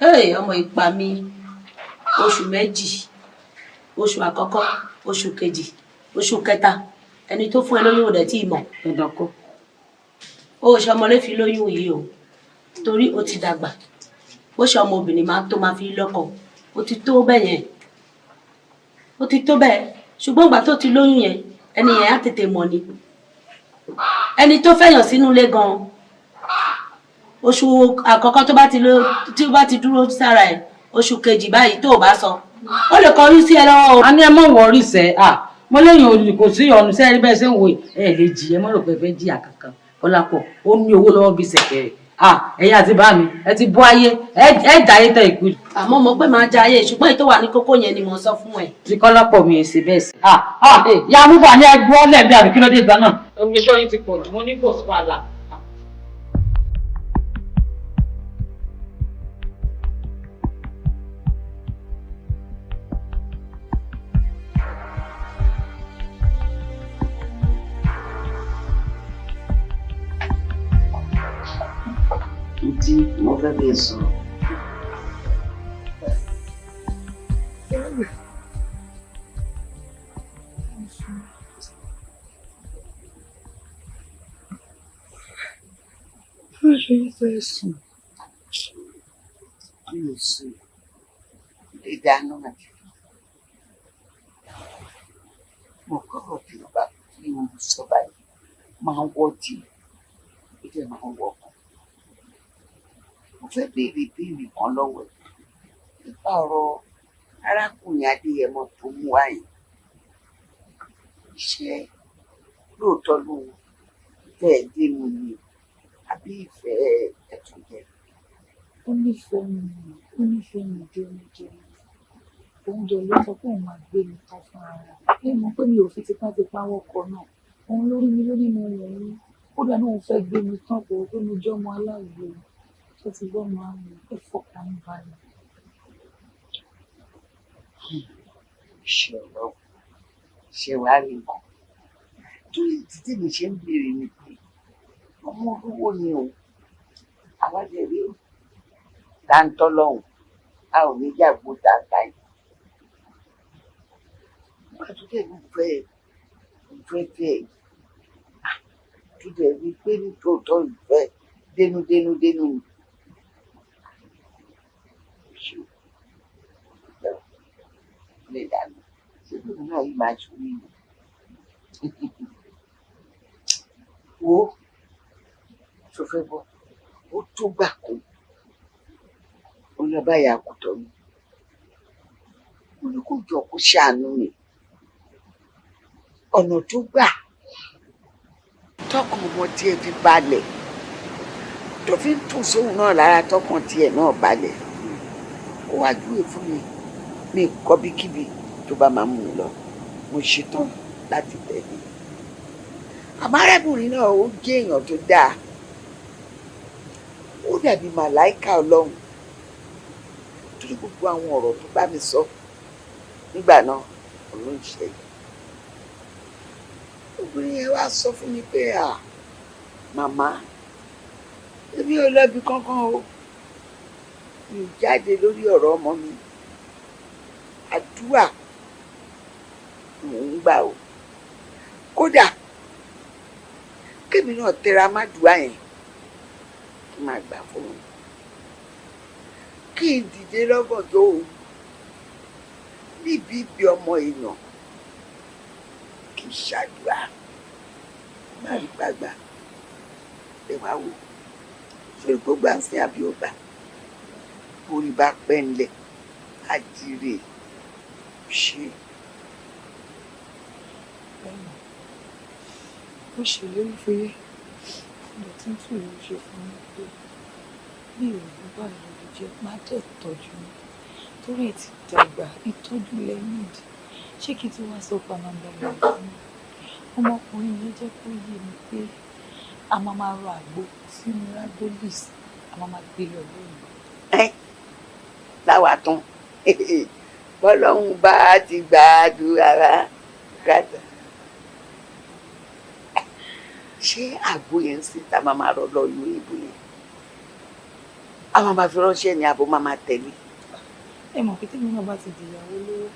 Hey, ọmọ ìpa mi, oṣù 2, oṣù àkọ́kọ́, oṣù kejì, oṣù kẹta, ẹni tó fún ẹ lóyún ò dẹ̀ tí ì mọ̀.
Dandan kọ́.
O ò ṣe ọmọ lè fi lóyún yìí o, torí o ti dàgbà. Bó ṣe ọmọbìnrin máa tó máa fi lọ́kọ, o ti tó bẹ́ẹ̀ yẹn. O ti tó bẹ́ẹ̀, ṣùgbọ́n ìgbà tó ti lóyún yẹn, ẹni yẹn á tètè mọ̀ ni. Ẹni tó fẹ̀yàn sínú ilé gan-an, oṣù àkọ́kọ́ tó bá ti lọ, tí ó bá ti dúró sára ẹ̀, oṣù kejì báyìí tó o bá sọ, ó lè kọrí sí ẹ lọ́wọ́ o.
A ní ẹ mọ̀ wọrí sẹ́, à mo léyìn olè kò sí ọ̀nù sẹ́rí bẹ́ẹ̀ ṣe ń wò ẹ lè jì ẹ mọ̀ rò pé fẹ́ jìyà kankan. Kọ́lápọ̀ ó ní owó lọ́wọ́ bíi ṣẹ̀kẹ̀rẹ̀. À ẹ̀yin àti bá mi ẹ ti bọ́ ayé ẹ jayé tẹ ìkú.
Àmọ́ mo pé máa jayé, ṣùgbọ́n èyí tó wà ní kókó yẹn ni mo sọ fún ẹ.
Ti Kọ́lápọ̀ mi ò ṣe bẹ́ẹ̀ sí. À à ìyá amúbà ní ẹgbẹ́ ọ̀lẹ̀ bí àbí kí ló dé ìgbà náà. Omi iṣẹ́ yín ti pọ̀ jù, mo ní kò sí wàhálà.
Tí mo fẹ́ bẹ́ẹ̀ sọ.
Ṣé o fẹ́ sùn?
Mi ò sùn. Lè dáná àti. Mo kọ́kọ́ fi ọba tí mo sọ báyìí máa ń wọ́ tí ó jẹ́ máa ń wọ̀ kan. Mo fẹ́ béèrè ìbéèrè kan lọ́wọ́ ẹ̀ nípa ọ̀rọ̀ arákùnrin Adéyẹmọ tó mú wá yìí. Ṣé lóòótọ́ ló fẹ́ dénú ni àbí ìfẹ́ ẹ̀túnjẹ?
Ó nífẹ̀ẹ́ mi, ó nífẹ̀ẹ́ mi dénúdénú. Òun dẹ̀ ló sọ pé òun máa gbé mi tán fún ara. Ẹ mọ̀ pé mi ò fi tipátipá wọ́kọ náà. Òun lórí mi lórí mo wọ̀n ún. Kódà náà òun fẹ́ gbé mi tán kò pé mo jẹ́ ọmọ aláìwo. Ṣé ti gbọ́ máa ń ẹ fọkàn ń balẹ̀?
Ṣé ọ̀rọ̀ ṣe wàá rí nǹkan? Torí títí mi ṣe ń béèrè ni pé ọmọ olówó ni o, àwa lè rí o. Dáńtọ́ lọ́hùn, a ò ní yàgò dáńtà yìí. Nígbà tó dẹ̀ ní ìfẹ́ ìfẹ́ fẹ́ tó dẹ̀ rí pé ní tòótọ́ ìfẹ́ dénú dénú dénú ni. Ṣé o lè dànù? Ṣé lóun náà yìí máa ṣòro yìí? Wo ṣo fẹ́ bọ́? Ó tó gbà kó. Ó lọ bá ìyá àkùtọ̀ mi. Ó ní kó jọ kó ṣàánú mi. Ọ̀nà tó gbà tọkàn ọmọ tiẹ̀ fi balẹ̀ tó fi ń tún sóhun náà lára tọkàn tiẹ̀ náà balẹ̀. Ó wá júwe fún mi mi kọ́bíkíbi tó bá máa mú un lọ. Mo ṣetán láti tẹ̀lé. Àmọ́ arábìnrin náà ó jẹ́ èèyàn tó dáa. Ó dàbí màláìka Ọlọ́run. Torí gbogbo àwọn ọ̀rọ̀ tó bá mi sọ nígbà náà òun ló ń ṣẹlẹ̀. Obìnrin yẹn wá sọ fún mi pé à màmá èmi ò lọ́bi kankan o. Mi ò jáde lórí ọ̀rọ̀ ọmọ mi. Àdúrà mò ń gbà o. Kódà kémi náà tẹra mádùúrà yẹn kí n máa gbà fún mi. Kí n dìde lọ́gànjọ́ òru níbi ibi ọmọ èèyàn kì í ṣàdúrà má rí gbàgbà ẹ wá wò sórí gbogbo àǹsìn àbí ọgbà orí bá pẹ́ ńlẹ̀ àjíire ṣe.
Ó ṣèlérí fún yín, mo ti ń tún ìlú ṣe fún yín pé bí ìròyìn báyìí ló jẹ́ má dẹ̀ tọ́jú mi torí ẹ ti dàgbà ìtọ́jú lẹ need. Ṣé kí n tún wá sọ pàmàbà rẹ̀ fún mi? Ọmọkùnrin yẹn jẹ́ kó yé mi pé a máa máa rọ àgbo sínú Ragolis, a máa máa gbé lọ lóyún.
Ẹ láwa tán bọ́lọ́hún bá ti gbàdúrà rà kàtà. Ṣé àgbo yẹn ń sìn tá a máa máa rọ lọ ìlú ìbò yẹn, a máa máa fi ránṣẹ́ ní àbò máa máa tẹ̀lé?
Ẹ mọ̀ pé tèmi náà bá ti di ìyàwó lówó,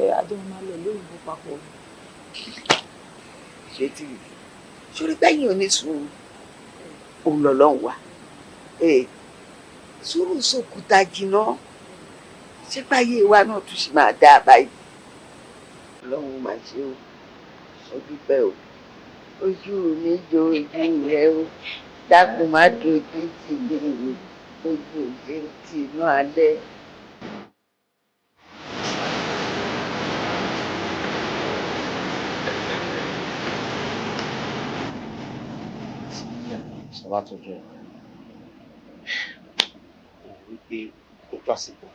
ẹ àjọ máa lọ lóyìnbó papọ̀.
Ṣé tí sórí gbẹ̀yìn ò ní sùúrù, òun lọ́lọ́run wá sùúrù sókúta jìnnà. Ṣé báyé wa náà tún ṣì máa dáa báyìí? Ọlọ́run máa ṣe o, ó dúpẹ́ o. Ojú mi jo ojú rẹ o, dákun má dojú tì mí o, ojú mi tì inú alẹ́.
Ọlátúnjí, òun wípé ó tó àsìkò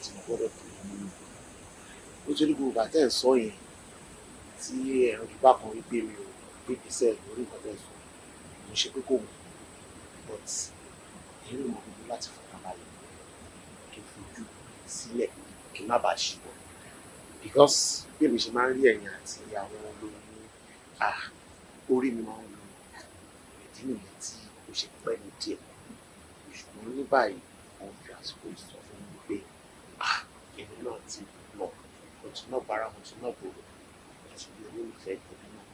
tí mo gbọ́dọ̀ tó yín nínú, nítorí gbogbo àtẹ̀ ń sọ yẹn tí ẹ̀rọ ìbá kan wípé mi ò gbé ìgbésẹ̀ lórí nǹkan tẹ̀ ń sọ, mo ṣe pé kò mọ̀, but èyí ló mọ gbogbo láti fọkàn balẹ̀, kí n fojú sílẹ̀, kí n má bàa ṣìwọ̀, because bí èmi ṣe máa ń rí ẹ̀yìn àti àwọn olóyún, ah, orí mi máa ń wú. Ìdí nìyẹn tí ó ṣe pẹ́ mi díẹ̀, ṣùgbọ́n ní báyìí mo fi àsìkò yìí sọ fún mi pé, ah, èmi náà ti lọ, mo ti náà bára, mo ti náà gbòòrò, mo ti di olólùfẹ́ ìtọ́jú náà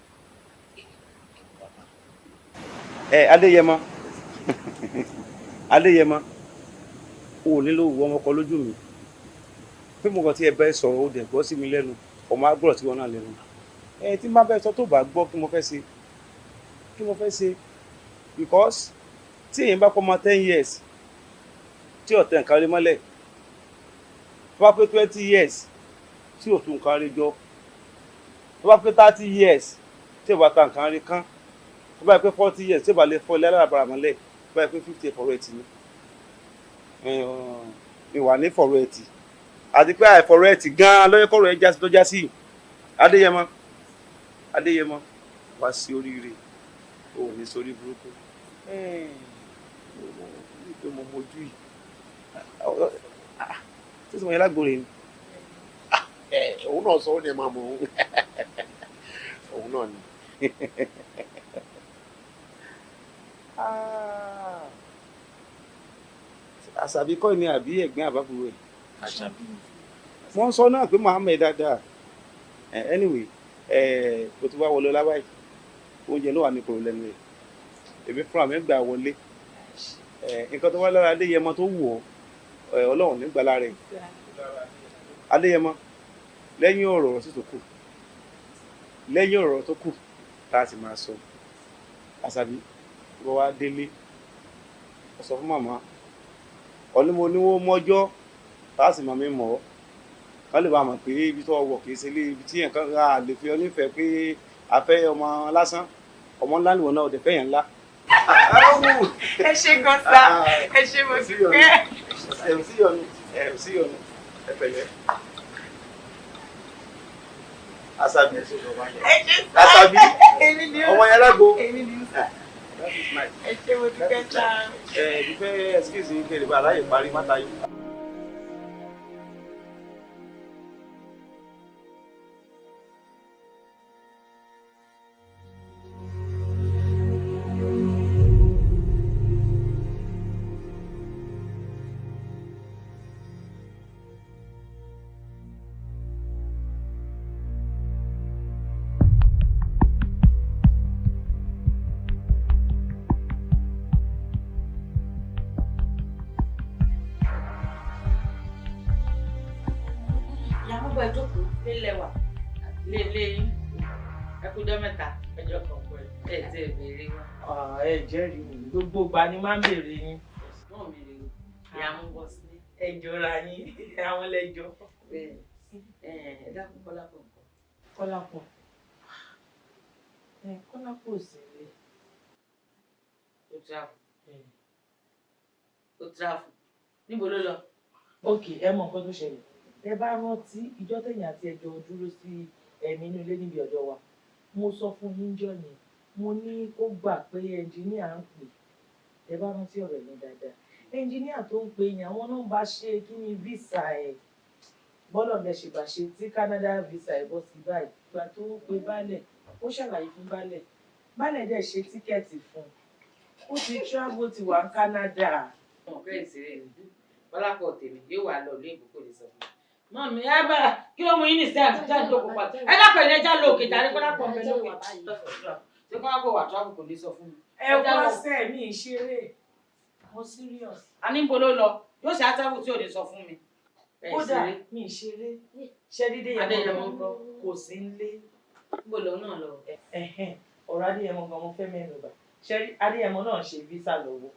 kí n bàbá.
Ẹ Adéyẹmọ, Adéyẹmọ, o ò nílò wọ ọmọ kan lójú mi pé mo kàn ti ẹ bẹ sọ̀rọ̀, o dẹ̀ gbọ́ sí mi lẹ́nu, ọmọ agbọ́rọ̀ tí wọn náà lẹ́nu. Ẹ tí n bá bẹ sọ tó bá gbọ́, kí mo fẹ́ ṣe? Kí mo fẹ́ ṣe? Because tí èyàn bá kọ́ ọmọ 10 years tí ọ̀tẹ̀ nǹkan rí mọ́lẹ̀, tó bá pé 20 years tí ò tún nǹkan rí jọ, tó bá pé 30 years tí ò bá ta nǹkan rí kán, tó bá pé 40 years tí ò bá lè fọ́ ilé alárabàrà mọ́lẹ̀, tó bá pé 50, fọ̀rọ̀ ẹ̀tì ni ìwà ní fọ̀rọ̀ ẹ̀tì, àti pé àìfọ̀rọ̀ ẹ̀tì gan-an lọ́yẹ́kọ̀rọ̀ ẹ̀ jásí tó jásí. Adéyẹmọ, Adéyẹmọ, wá sí oríire, o ò ní sórí burúkú. Pé mo mojú yìí tí sọ yẹn lágbóore ni.
Òun náà sọ, ó ní ẹ máa mọ òun, òun náà ni.
Àṣàbí kọ́ ni àbí ẹ̀gbẹ́ àbábúrò ẹ̀?
Àṣàbí.
Wọ́n sọ náà pé màá mọ̀ ẹ́ dáadáa. Anyway, kò tí wá wọlé ọlá báyìí, oúnjẹ ló wà ní kòrò lẹ́nu rẹ̀. Èmi fúnra mi gbà wọlé. Nǹkan tó wá lára Adéyẹmọ tó wù ọ́, Ọlọ́run nígbà lára ẹ̀. Adéyẹmọ, lẹ́yìn ọ̀rọ̀ sì tó kù, lẹ́yìn ọ̀rọ̀ tó kù tá a sì máa sọ, Àṣàbí, wọ́n wá délé, ó sọ fún màmá ọ̀ní mo ní wọ́n mọ́jọ́ tá a sì máa mi mọ̀ ọ́, kán lè bá a mọ̀ pé ibi tó wọ̀ kì í ṣe ilé ibi tí nǹkan a lè fi ọ nífẹ̀ẹ́ pé a fẹ́ ọmọ lásán, ọmọ ńlá nìwọ̀n náà, ọ̀dẹ̀ fẹ́ yẹn ńlá.
Ẹ ṣe gan sa, ẹ ṣe, mo dúpẹ́.
Ẹ ò sí yọnu, ẹ ò sí yọnu, ẹ pẹ̀lẹ́. Àṣàbí, Àṣàbí, ọmọ yẹn lágbo.
Èmi ni ó sà.
That is nice.
Ẹ ṣe, mo dúpẹ́ sá.
Ẹ ẹ fẹ́ excuse yín kí ẹ lè bá aláyè parí mátà yìí.
Ìyá gbogbo ẹ jókòó lélẹ̀ wà lélẹ̀ yín, ẹ kú jọ́ mẹ́ta.
Ẹjọ́ kan pẹ̀lú.
Ẹ ti ẹ béèrè wa.
Ẹ jẹ́rìí mi, gbogbo ìgbà ni máa ń béèrè yín.
Náà mi rè o, ìyá mú bọ́ sí.
Ẹ jọra yín, àwọn lẹ́jọ́.
Bẹ́ẹ̀ ẹ dákun, Kọ́lápọ̀ nǹkan.
Kọ́lápọ̀, ẹ Kọ́lápọ̀ ò sí ilé.
Ó travel, ó travel, níbo ló lọ?
Ok, ẹ mọ nǹkan tó ṣẹlẹ̀. Ẹ bá rántí ìjọ tẹ̀yìn àti ẹjọ́ dúró sí ẹ̀mí inú ilé níbi ọ̀dọ̀ wa, mo sọ fún yín jọ yẹn, mo ní kó gbà pé ẹnjìníà ń pè. Ẹ bá rántí ọ̀rọ̀ yẹn dáadáa, ẹnjìníà tó ń pè yẹn, àwọn náà bá ṣe kí ni visa ẹ̀ bọ́lọ̀ bẹ ṣe bá ṣe tí Canada visa ẹ̀ bọ́ sí báyìí. Ìgbà tó ń pe baálẹ̀, ó ṣàlàyé fún baálẹ̀
Baálẹ̀ dẹ̀ ṣe ticket fún un. Ó ti travel, ti wà ní Canada.
Ọ̀pẹ́ ìṣeré ni Kọ́lápọ̀ tèmi yóò wà lọ ìlú èbó, kò lè sọ fún mi. Mọ́mí, ẹ bá kí ló mú yín ní sẹ́yìn àti jáde jókòó pa. Ẹ dákọ̀ ẹ̀ ẹja lọ òkè tàbí Kọ́lápọ̀ mi lókè. Ṣé Kọ́lápọ̀ wà travel kò ní sọ fún mi?
Ẹ wá sẹ́ mi ìṣeré. Mo serious.
A ní bo ló lọ, yóò ṣe àtàwù tí ò ní sọ fún mi.
Kódà mi ìṣeré. Ṣé dídé
Adéyẹmọ
ńkọ́? Kò sí nílé.
Níbo lòun náà lọ?
Ọ̀rọ̀ Adéyẹmọ gan mo fẹ́ mẹ́nu bà. Ṣé Adéyẹmọ náà ṣe visa lọ́wọ́?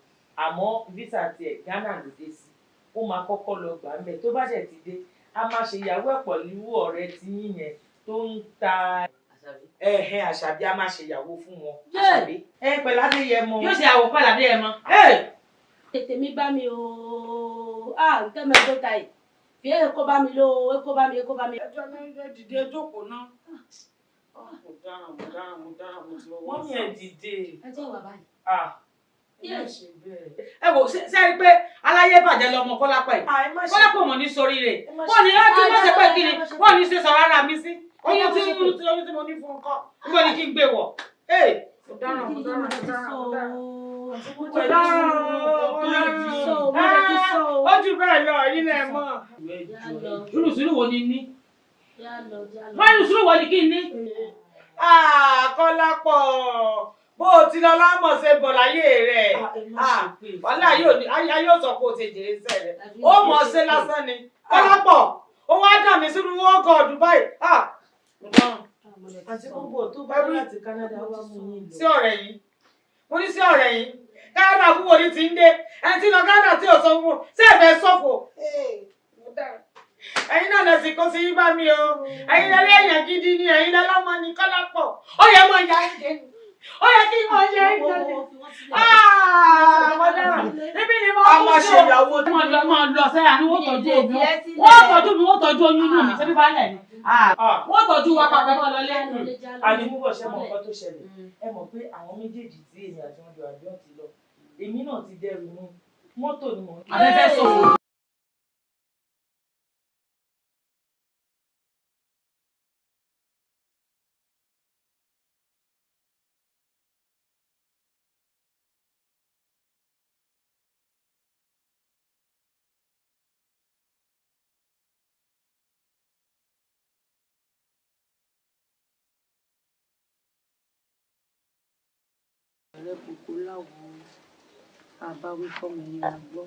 Àmọ́ visa tiẹ̀ Ghana ló dé sí. Ó máa kọ́kọ́ lọ gbà ń bẹ̀. Tó bá ṣẹ̀ ti dé, a máa ṣe ìyàwó ẹ̀ pẹ̀lú ọ̀rẹ́ tí yín yẹn tó ń ta Àṣàbí, a máa ṣe ìyàwó fún wọn. Àṣàbí. Ẹ pẹ̀lú Adéyẹmọ.
Yóò ṣe àwò pẹ̀lú Adéyẹmọ.
Tètè mi bá mi o, ah, nǹkan mẹ́tò ta yìí. Fi é kó bá mi ló, é kó bá mi, é kó bá mi.
Ẹjọ́ ní ẹ dìde jókòó náà. Mo dáràn, mo dáràn, mo dáràn, mo ti wọ́n.
Mọ́mí, ẹ̀ dìde.
Ẹ jẹ́ ìwà báyìí.
Ah.
Ẹ wò ṣe rí pé aláyé bàjẹ́ lọmọ Kọ́lápọ̀ yìí. Kọ́lápọ̀ mọ̀ ní sórí rẹ̀. Wọ́n ní kí wọ́n ṣe pé kí ni wọ́n ní ṣe sọ̀rọ̀ ara mi sí. Ọmọ tí mo tí oyún tí mo ní fún ọkọ. Níbo ni kí n gbé wọ̀? Ee, mo dáràn, mo dáràn, mo dáràn, mo dáràn. Mo dáràn, mo dáràn. Ó jù bẹ́ẹ̀ lọ, ẹ̀yin náà mọ̀. Irú sùúrù wo ni ní? Wọ́n irú sùúrù wo ni kí n ní? Kọ́lápọ̀, bó o ti lọ lámọ̀ ṣe bọ̀ láyé rẹ̀, wàhálà yóò sọ pé o ti jèrè iṣẹ́ rẹ̀, ó mọ̀ ṣe lásán ni. Kọ́lápọ̀, ó wá dà mí sínú wọ́ọ̀kọ̀ Dubai.
Àti gbogbo tó bá láti Canada wá mú yín lọ.
Sí ọ̀rẹ́ yìí, mo ní sí ọ̀rẹ́ yìí, Canada fún wo ni ti ń dé? Ẹni tí lọ Canada tí ò sọ fún un ṣé ẹ fẹ́ sọ̀fò? Ẹ̀yin náà lọ sí kó sí bá mi o. Ẹ̀yin lọ lẹ́yìn gidi ni, ẹ̀yin lọ lọ́mọ ni. Kọ́lápọ̀, ó yẹ mọ̀ ya ẹ̀ jẹ́, ó yẹ kí wọ́n yẹ ẹ́ jẹ́. Ibi ni mo
A máa ṣe ìyàwó.
Máa lọ sẹ́yà ni wọ́n tọ́jú omi, wọ́n tọ́jú mi, wọ́n tọ́jú oyún inú mi, ṣé bí balẹ̀ ni wọ́n tọ́jú wa papọ̀ mọ́ lọ lẹ́nu.
Àní mú bọ̀, ṣe mọ nǹkan tó ṣẹlẹ̀? Ẹ mọ̀ pé àwọn méjèèjì tí èmi àti wọn jọ àjọ ti lọ, èmi náà ti dẹrù mi, mọ́tò ni mò ń.
Afẹ́fẹ́ sọ̀rọ̀.
Ọ̀rẹ́ gbogbo láwo bá wí fọ́mọ ẹni la gbọ́.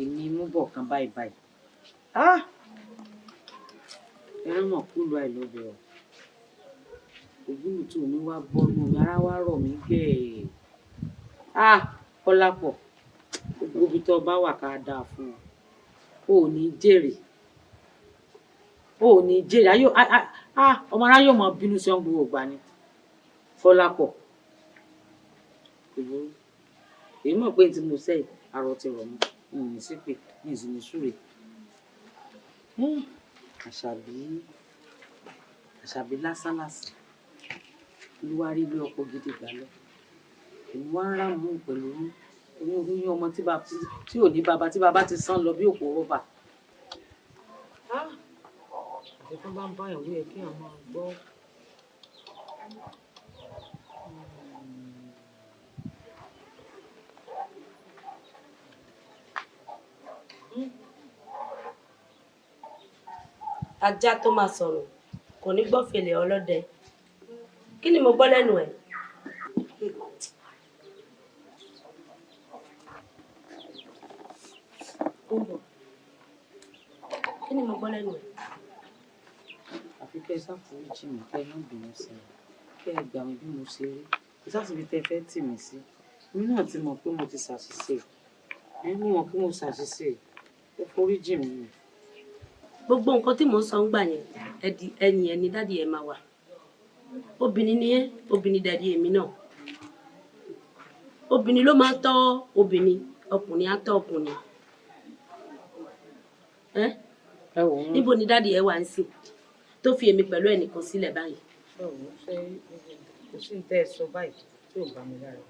Èmi mú bọ̀ kan báyìí báyìí. Ẹran mọ̀ kú lu àìlọ́bẹ̀ ọ̀. Ògúlùtù mi wá bọ́nú mi, ara wá rọ̀ mí gbẹ̀ẹ́. Kọ́lápọ̀, gbogbo ibi tó bá wà ká dáa fún ọ. O ò ní jèrè. O ò ní jèrè. Ayé ọmọ aráyé ò mọ bínú sí ọ́n gbogbo ìgbà ni. Kọ́lápọ̀. Kò burú. Èmi mọ̀ pé ní tí mo sẹ́yìn, arọ ti rọ̀ mọ́. N ò ní ṣépè, n ò sì ní súre. Àṣàbí, Àṣàbí lásán lásán. Olúwa rí ilé ọkọ gidi gbà lọ. Èmi wá ń rámú pẹ̀lú oyún oyún ọmọ tí ò ní bàbá, tí bàbá ti sán lọ bí òkú rọ́bà. Àti tó bá ń bá ìwé ẹ kí àwọn máa gbọ́.
Ajá tó máa sọ̀rọ̀ kò ní gbọ́ fèlè ọlọ́dẹ. Kí ni mo gbọ́ lẹ́nu ẹ̀? Kí ni mo gbọ́ lẹ́nu ẹ̀?
Àfi kẹ́ ẹ ṣàforíjì mi, kẹ́ ẹ má bínú sí mi, kẹ́ ẹ gbà mí bí mo ṣe rí. Kò sáàsìbí tẹ́ ẹ fẹ́ tì mí sí. Èmi náà ti mọ̀ pé mo ti ṣàṣìṣe. Ẹ mú wọn kí mo ṣàṣìṣe. Ẹ foríjì mi.
Gbogbo nǹkan tí mò ń sọ ń gbà yẹn, ẹ̀yìn ẹni dádì ẹ̀ máa wà. Obìnrin ni ẹ́, obìnrin dàdí èmi náà. Obìnrin ló máa ń tọ́ obìnrin, ọkùnrin á tọ́ ọkùnrin. Ẹ́ níbo ni dádì ẹ wà ń sìn tó fi èmi pẹ̀lú ẹnìkan sílẹ̀ báyìí?
Ẹ wò ó, ṣé kò sí ní tẹ́ ẹ sọ báyìí tí ò bá mi lára?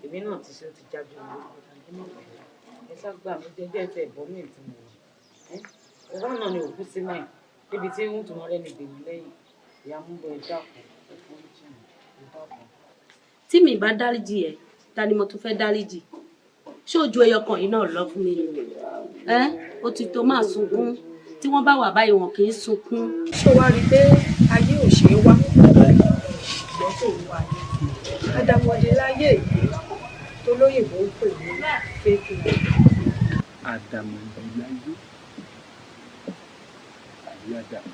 Èmi náà ti ṣe, ó ti jájú mi lójú. Ẹ má bẹ̀rẹ̀. Ẹ sá gbà mí jẹ́jẹ́ tẹ ẹ̀bọ́n mi tí mo wà. Ẹ bàbá náà ni òkú sí náà. Níbi tí ń tún ọ̀rẹ́ mi gbèmí lẹ́yìn, ìyá mú bọ, ẹ dákun, ẹ foríjì mi, ẹ dákun.
Tí mi bá dáríjì ẹ, ta ni mo tún fẹ́ dáríjì? Ṣé ojú ẹyọ kan yìí náà lọ fún mi ni? Ẹ ó ti tó máa sunkún. Tí wọ́n bá wà báyìí, wọn kì í sunkún.
Ṣé wàá rí i pé ayé ò ṣeé wá, ṣùgbọ́n kò wá ayé àdàmọ̀dé láyé yìí tó lóyìnbó ń pè ní fake life.
Àdàmọ̀dé láyé, ayé àdàmọ̀.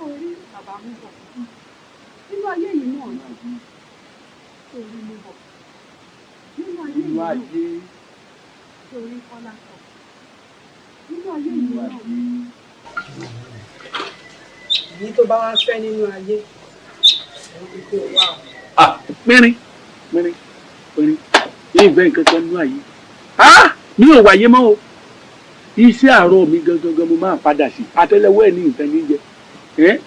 Orí bàbá mú bọ̀ nínú ayé yìí náà ni orí mú bọ̀ nínú ayé yìí
Nínú
náà
ayé.
Orí kọ́lá sọ nínú ayé yìí náà.
Èyí tó bá wá fẹ́ nínú ayé, òun ni kó wá o.
Ah, pínrín pínrín pínrín ní ìgbẹ́ nǹkan kan nínú ayé. Ah, mi ò wáyé mọ́ o. Iṣẹ́ àárọ̀ mi gangan gan mo máa padà sí. Àtẹ́lẹwọ́ ẹ̀ ní nǹkan ní jẹ ẹ́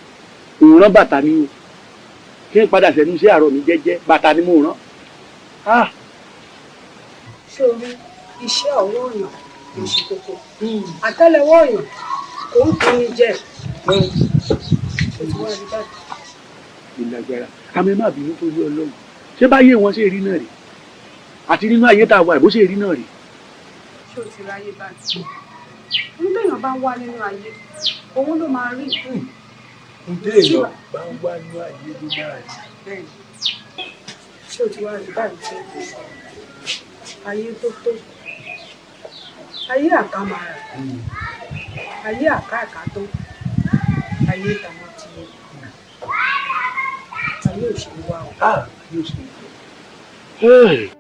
òun rán bàtà ni o. Kí n padà sẹ́nu iṣẹ́ àárọ̀ mi jẹ́jẹ́, bàtà ni mo rán. Ah.
Ṣé o rí iṣẹ́ ọwọ́ ọ̀yàn ló ṣe kókó? Àtẹ́lẹwọ́ ọ̀yàn kò ń tún ní jẹ. O ti wá rí báyìí.
Ìlágbára àmì, má bínú torí Ọlọ́run. Ṣé báyé wọn ṣe rí náà rè àti nínú ayé tá a wà, bó ṣe rí náà rè?
Ṣé o ti ráyé báyìí? Ohun téèyàn bá ń wá nínú ayé, òun ló máa rí.
Ǹjẹ́ èèyàn bá ń wá nínú ayé ló máa rí.
Bẹ́ẹ̀ni. Ṣé o ti wá rí báyìí pé ayé tó tó ayé àkàmàrà, ayé àkàkà tó ayé tàwọn ti ayé òṣèlú wa o.
Ah, ayé òṣèlú. Hey.